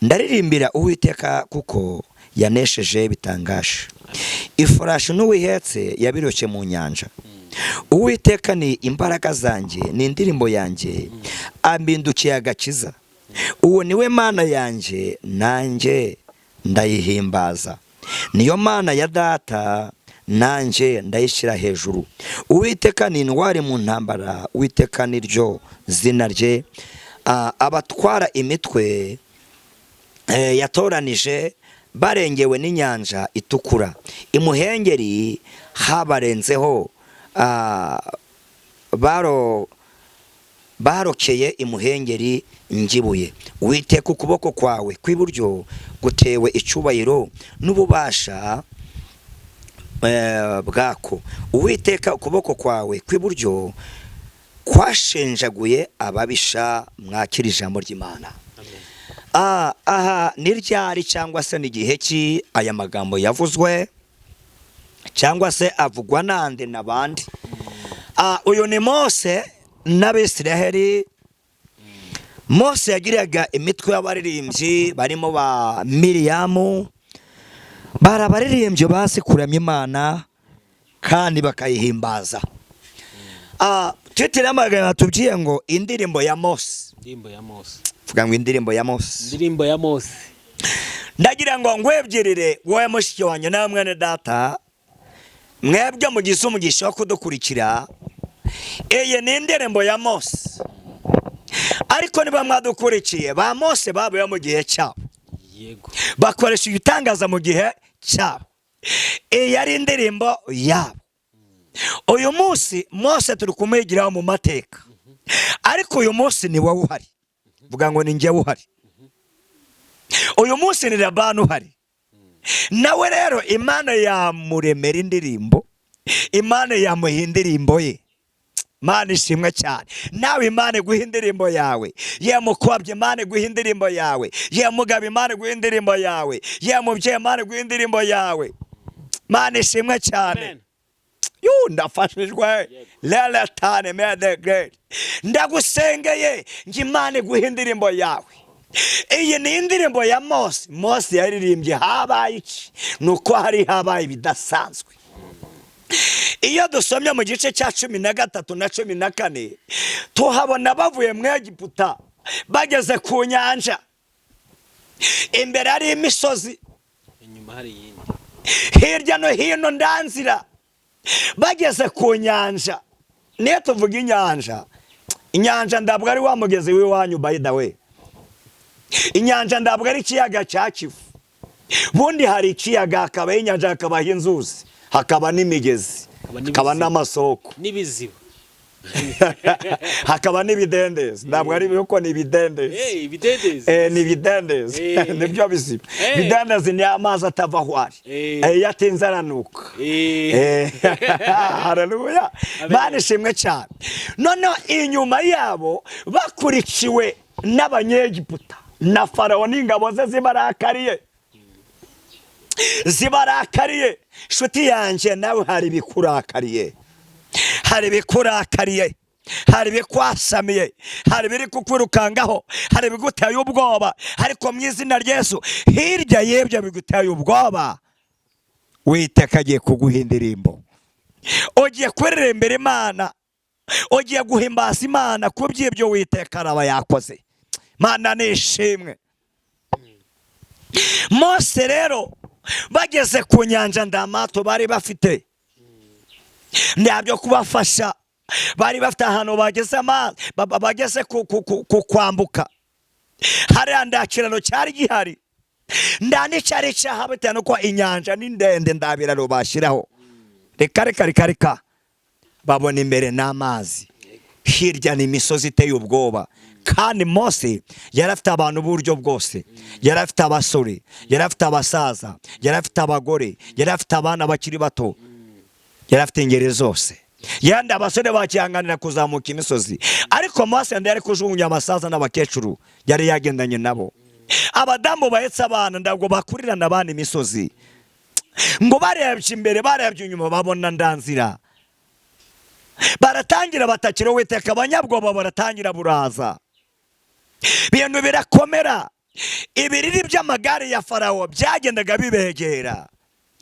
'Ndaririmbira Uwiteka kuko yanesheje bitangaje. Ifarashi n'uwihetse yabiroshye mu nyanja. Uwiteka ni imbaraga zanjye, ni indirimbo yanjye, ampindukiye agakiza. Uwo niwe Mana yanjye, nanjye ndayihimbaza, niyo Mana ya data, nanjye ndayishyira hejuru. Uwiteka ni intwari mu ntambara, Uwiteka ni ryo zina rye. Abatwara imitwe yatoranije barengewe n'inyanja itukura, imuhengeri habarenzeho, barokeye imuhengeri ngibuye. Uwiteka, ukuboko kwawe kw'iburyo gutewe icyubahiro n'ububasha bwako. Uwiteka, ukuboko kwawe kw'iburyo kwashenjaguye ababisha.'" Mwakira ijambo ry'Imana. Aha ni ryari cyangwa se ni igihe ki aya magambo yavuzwe cyangwa se avugwa nande n'abandi? Uyu ni Mose n'Abisiraheli. Mose yagiraga imitwe y'abaririmbyi barimo ba Miriyamu, bari abaririmbyi bazi kuramya Imana kandi bakayihimbaza. Titre y'amagambo batubwiye ngo "Indirimbo ya Mose". Indirimbo ya Mose. Vuga ngo "Indirimbo ya Mose". Indirimbo ya Mose. Ndagira ngo ngwebyirire wowe mushiki wanjye nawe mwene data, mwebwe mugize umugisha wo kudukurikira. Iyi ni indirimbo ya Mose, ariko niba mwadukurikiye, ba Mose babayeho mu gihe cyabo, bakoresha ibitangaza mu gihe cyabo. Iyi ari indirimbo yabo. Uyu munsi Mose turi kumwigiraho mu mateka, ariko uyu munsi ni wowe uhari. Vuga ngo "Ni njyewe uhari uyu munsi, ni Labani uhari." Nawe rero Imana yamuremera indirimbo, Imana yamuha indirimbo ye. Imana ishimwe cyane. Nawe Imana iguha indirimbo yawe. Ye mukobwa, Imana iguha indirimbo yawe. Ye mugabo, Imana iguha indirimbo yawe. Ye mubyeyi, Imana iguha indirimbo yawe. Imana ishimwe cyane. Amen. Yu, ndafashijwe leletane mede great. Ndagusengeye ngo Imana iguhe indirimbo yawe. Iyi ni indirimbo ya Mose. Mose yaririmbye habaye iki? Ni uko hari habaye ibidasanzwe. Iyo dusomye mu gice cya 13 na 14, tuhabona bavuye mu Egiputa, bageze ku nyanja, imbere hari imisozi, inyuma hari iyindi, hirya no hino ndanzira. Bageze ku nyanja, niyo tuvuga inyanja, inyanja ntabwo ari wa mugezi w'iwanyu. By the way, inyanja ntabwo ari ikiyaga cya Kivu. Bundi hari ikiyaga, hakabaho inyanja, hakabaho inzuzi, hakaba n'imigezi, Hakaba hakaba n'ibiziba. n'amasoko, n'ibiziba, hakaba n'ibidendezi. Ntabwo ari kuko ni ibidendezi. Eh, ibidendezi. Ni ibidendezi. Nibyo biziba. Ibidendezi ni amazi atava aho ari. Iyo atinze aranuka. Haleluya! Amen. Mana ishimwe cyane. Noneho inyuma yabo bakurikiwe n'Abanyegiputa na Farawo n'ingabo ze zibarakariye, zibarakariye. Inshuti yanjye, nawe hari ibikurakariye, hari ibikurakariye, hari ibikwasamiye, hari ibiri kukwirukangaho, hari ibiguteye ubwoba. Ariko mu izina rya Yesu, hirya y'ibyo biguteye ubwoba, Witeka agiye kuguha indirimbo. Ugiye kuririmbira Imana, ugiye guhimbaza Imana ku by'ibyo Witeka araba yakoze. Mana nishimwe. Mose rero bageze ku nyanja, ndamato bari bafite, ntabyo kubafasha bari bafite. Ahantu bageze amazi, bageze ku kwambuka hariya, nta kiraro cyari gihari, nta n'icyari cyaha, bitewe n'uko inyanja ni ndende, nta biraro bashyiraho. Reka reka reka reka. Babona imbere n'amazi, hirya ni imisozi iteye ubwoba. Kandi Mose yari afite abantu b'uburyo bwose: yari afite abasore, yari afite abasaza, yari afite abagore, yari afite abana bakiri bato, yari afite ingeri zose. Yandi abasore bakihanganira kuzamuka imisozi, ariko Mose yari kujugunya abasaza n'abakecuru yari yagendanye nabo. Abadamu bahetse abana ntabwo bakurirana abana imisozi. Ngo barebye imbere, barebye inyuma, babona ndanzira. Baratangira batakira Uwiteka, abanyabwoba baratangira buraza, ibintu birakomera. Ibiriri by'amagare ya Farawo byagendaga bibegera.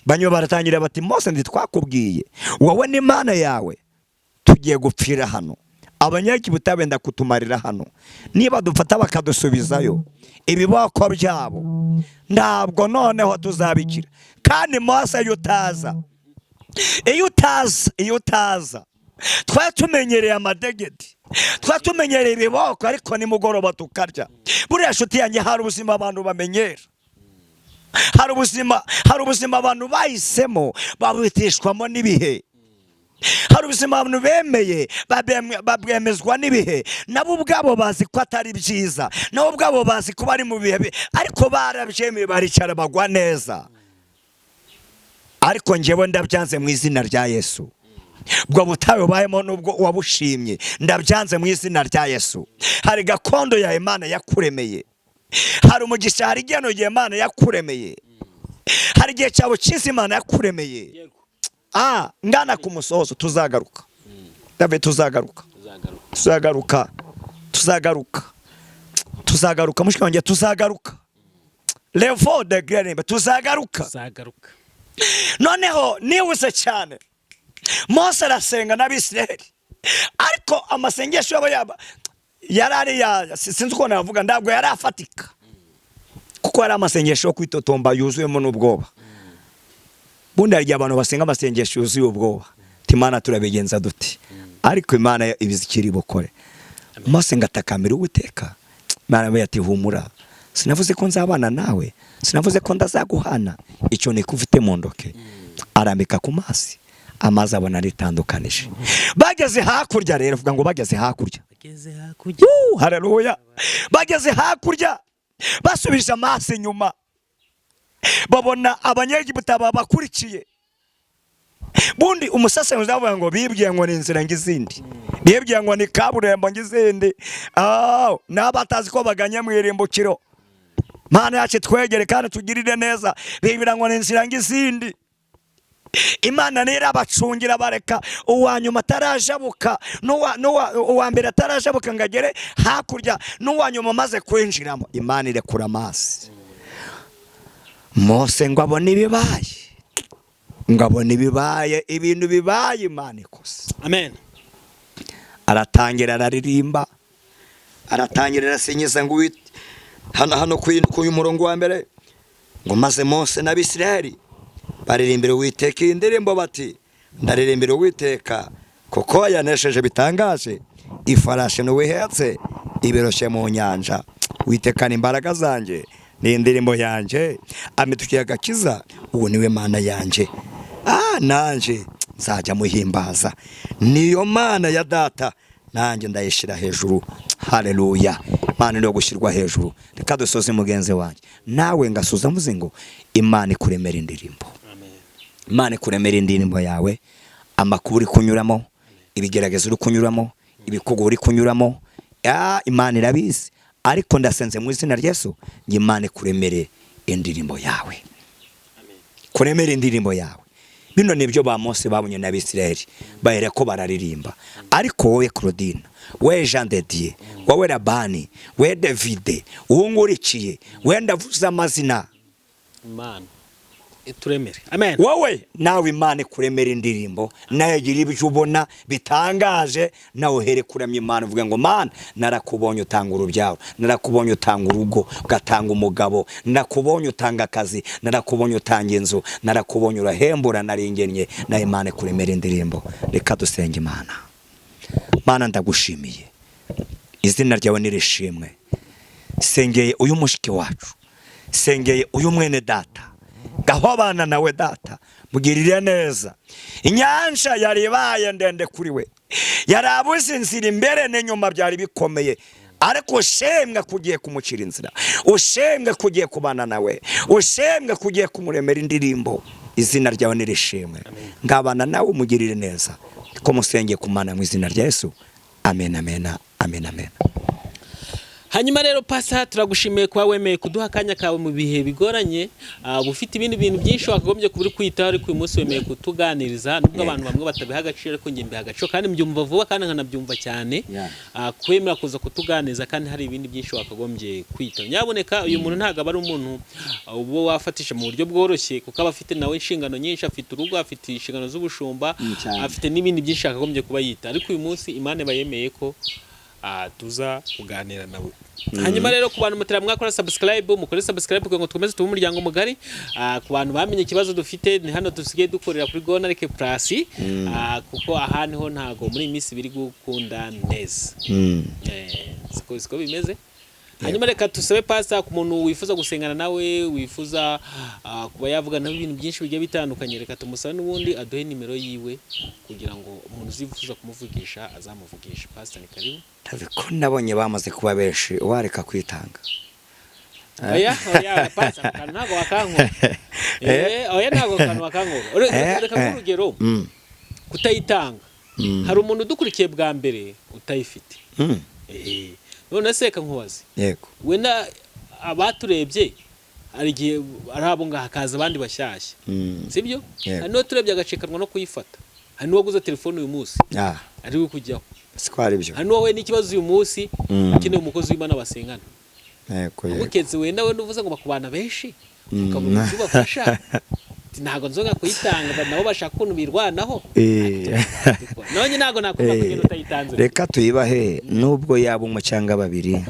Banyuma baratangira bati: "Mose, ntitwakubwiye wowe n'Imana yawe? Tugiye gupfira hano. Abanyegiputa benda kutumarira hano. Niba dufata bakadusubizayo ibiboko byabo, ntabwo noneho tuzabikira." Kandi Mose, iyo utaza, iyo utaza, iyo utaza, twari tumenyereye amadegedi, twari tumenyereye ibiboko, ariko nimugoroba tukarya. Buriya nshuti yanjye, hari ubuzima abantu bamenyera, hari ubuzima abantu bahisemo, babitishwamo n'ibihe. Hari ubuzima abantu bemeye, babwemezwa n'ibihe. Nabo ubwabo bazi ko atari byiza, nabo ubwabo bazi ko bari mu bihe ariko barabyemeye, baricara bagwa neza. Ariko njyewe ndabyanze mu izina rya Yesu. Ubwo butayu ubayemo nubwo wabushimye, ndabyanze mu izina rya Yesu. Hari gakondo ya Imana yakuremeye. Hari umugisha, hari igihano igihe Imana yakuremeye, hari igihe cyawe cyiza Imana yakuremeye. Yego. Ngana ku musozo, tuzagaruka David, tuzagaruka. Tuzagaruka. Tuzagaruka, tuzagaruka, tuzagaruka, mushiki wanjye, tuzagaruka. Levo de grembe, tuzagaruka. Tuzagaruka. Noneho nihuse cyane, Mose arasenga n'Abisirayeli, ariko amasengesho yabo yaba yari ari ya, sinzi uko navuga, ntabwo yari afatika, kuko yari amasengesho yo kwitotomba yuzuyemo n'ubwoba. Bundi hari igihe abantu basenga amasengesho yuzuye ubwoba, ati: "Imana, turabigenza duti?" Ariko Imana yo ibizi ikiri bukore. Mose ngo atakamira Uwiteka. Imana we ati: "Humura, sinavuze ko nzabana nawe? Sinavuze ko ndazaguhana? Icyo niko ufite mu ndoke." Arambika ku mazi, amazi abona aritandukanije. Bageze hakurya rero, vuga ngo bageze hakurya. Bageze hakurya. Haleluya! Bageze hakurya, basubije amaso inyuma, babona Abanyegiputa babakurikiye. Bundi umusesenguzi avuga ngo bibwiye ngo ni inzira ng'izindi, bibwiye ngo ni kaburimbo ng'izindi. N'abatazi ko baganye mu irimbukiro. Mana yacu, twegere kandi tugirire neza. Bibwira ngo ni inzira ng'izindi. Imana nirabacungira, bareka uwa nyuma atarajabuka, uwa mbere atarajabuka ngo agere hakurya, n'uwa nyuma amaze kwinjiramo, Imana irekura amazi. Mose ngo abone ibibaye, ngo abone ibibaye, ibintu bibaye Imana ikoze. Amen. Aratangira araririmba, aratangira arasingiza ngo hano ku uyu murongo wa mbere ngo: "Maze Mose n'Abisirayeli baririmbira Uwiteka iyi ndirimbo bati: 'Ndaririmbira Uwiteka kuko yanesheje bitangaje. Ifarashi n'uwihetse ibiroshye mu nyanja. Uwiteka ni imbaraga zanjye, ni indirimbo yanjye, amitukiye agakiza. Uwo niwe Mana yanjye, nanjye nzajya muhimbaza. Niyo Mana ya data, nanjye ndayishyira hejuru.'" Haleluya! Imana niyo gushyirwa hejuru. Reka dusoze, mugenzi wanjye, nawe ngasoza mvuze ngo Imana ikuremera indirimbo. Amen. Imana ikuremera indirimbo yawe. Amakuru uri kunyuramo, ibigeragezo uri kunyuramo, ibikorwa uri kunyuramo, Imana irabizi. Ariko ndasenze mu izina rya Yesu ngo Imana ikuremere indirimbo yawe, kuremera indirimbo yawe. Bino nibyo ba Mose babonye n'Abisirayeli, bahera ko bararirimba. Ariko wowe Claudine, we Jean de Dieu, wowe Labani, we Davide uwungurikiye, we ndavuze amazina. Imana ituremere, amen. Wowe nawe Imana ikuremera indirimbo, nawe gira ibyo ubona bitangaje, nawe uhere kuramya Imana, uvuge ngo: "Mana, narakubonye utanga urubyaro, narakubonye utanga urugo, ugatanga umugabo, narakubonye utanga akazi, narakubonye utanga inzu, narakubonye urahembura, naringennye." Nawe Imana ikuremera indirimbo. Reka dusenge Imana. Mana, ndagushimiye, izina ryawe nirishimwe. Sengeye uyu mushiki wacu, sengeye uyu mwene data, gaho abana nawe data, mugirire neza. Inyanja yari ibaye ndende kuri we, yari abuze inzira imbere n'inyuma, byari bikomeye. Ariko ushemwe kugiye kumucira inzira, ushemwe kugiye kubana nawe, ushemwe kugiye kumuremera indirimbo. Izina ryawe nirishimwe. Ngabana nawe, umugirire neza, ko musengeye kumana mu izina rya Yesu. Amen, amen, amen, amen. Hanyuma rero pasa, turagushimiye kuba wemeye kuduha akanya kawe mu bihe bigoranye. Uba ufite ibindi bintu byinshi wakagombye kuba uri kwitaho, ariko uyu munsi wemeye kutuganiriza, nubwo abantu bamwe batabiha agaciro, ariko njye mbiha agaciro kandi mbyumva vuba kandi nkanabyumva cyane. Kwemera kuza kutuganiriza kandi hari ibindi byinshi wakagombye kwitaho, nyaboneka uyu muntu ntabwo aba ari umuntu uba wafatisha mu buryo bworoshye, kuko aba afite nawe inshingano nyinshi, afite urugo, afite inshingano z'ubushumba, Cyane. afite n'ibindi byinshi yakagombye kuba yita. Ariko uyu munsi Imana iba yemeye ko tuza kuganira nawe. Hanyuma rero ku bantu mutera mwakora subscribe, mukore subscribe kugira ngo twemeze tube umuryango mugari. Ku bantu bamenye ikibazo dufite, ni hano dusigaye dukorera kuri Gonarike Plus, kuko aha niho ntago muri iyi minsi biri gukunda neza. Siko bimeze. Hanyuma reka tusabe pasa, ku muntu wifuza gusengana nawe, wifuza kuba yavugana nawe ibintu byinshi bigiye bitandukanye, reka tumusabe n'ubundi aduhe nimero yiwe kugira ngo umuntu uzifuza kumuvugisha azamuvugishe. Pastor, ni karibu. Ndazi ko nabonye bamaze kuba benshi, wareka kwitanga. Oya, oya, pasa, akantu ntabwo wakankora. Oya, ntabwo akantu wakankora. Reka nk'urugero, kutayitanga, hari umuntu udukurikiye bwa mbere utayifite. None se reka nkubaze. Yego. Wenda Abaturebye hari igihe ari abo ngaha, hakaza abandi bashyashya, sibyo? Yego. Hari n'uwaturebye agacikanwa no kuyifata, hari n'uwaguze telefone uyu munsi ari we kujyaho, siko ari byo. Hari n'uwahuye n'ikibazo uyu munsi ukeneye umukozi w'Imana basengana. Yego, yego. Uketse wenda we nuvuze ngo bakubana benshi, ukabona icyo ubafasha. Ati, "Ntabwo nzoga kuyitanga," nabo bashaka ukuntu birwanaho. None ntabwo nakumva kugenda utayitanze. Reka tuyibahe, nubwo yaba umwe cyangwa babiri,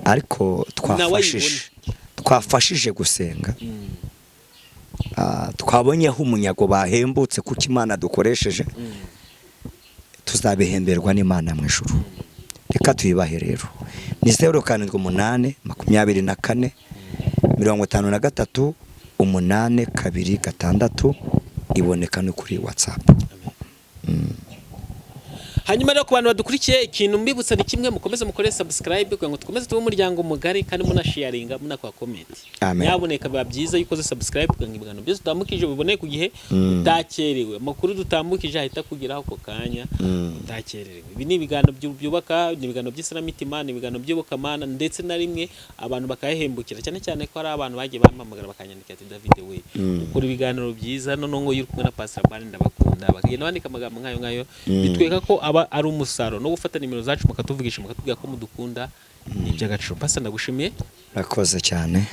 ariko twafashije gusenga. Twabonyeho umunyago bahembutse kuko Imana dukoresheje, tuzabihemberwa n'Imana mu ijuru. Reka tuyibahe rero, ni 0782453826, iboneka no kuri WhatsApp. Hanyuma rero, ku bantu badukurikiye, ikintu mbibutsa ni kimwe: mukomeze mukore subscribe kugira ngo dukomeze tube umuryango mugari, kandi munasharinga, munakora comment. Amen. Nyabuneka, biba byiza iyo ukoze subscribe kugira ngo ibiganiro byose utambukije biboneye ku gihe, utakerewe. Amakuru dutambukije ahita akugeraho ako kanya, utakererewe. Ibi ni ibiganiro byubaka, ni ibiganiro by'isanamitima, ni ibiganiro by'iyobokamana, ndetse na rimwe abantu bakayahembukira, cyane cyane ko hari abantu bagiye bampamagara bakanyandikira ati: "David we, ukora ibiganiro byiza, noneho ngo iyo uri kumwe na Pastor Bani ndabakunda." Bakagenda bandika amagambo nk'ayo ngayo, bitwereka ko aba ari umusaruro. No gufata nimero zacu mukatuvugisha, mukatubwira ko mudukunda, ni iby'agaciro. Pastor, ndagushimiye. Urakoze cyane.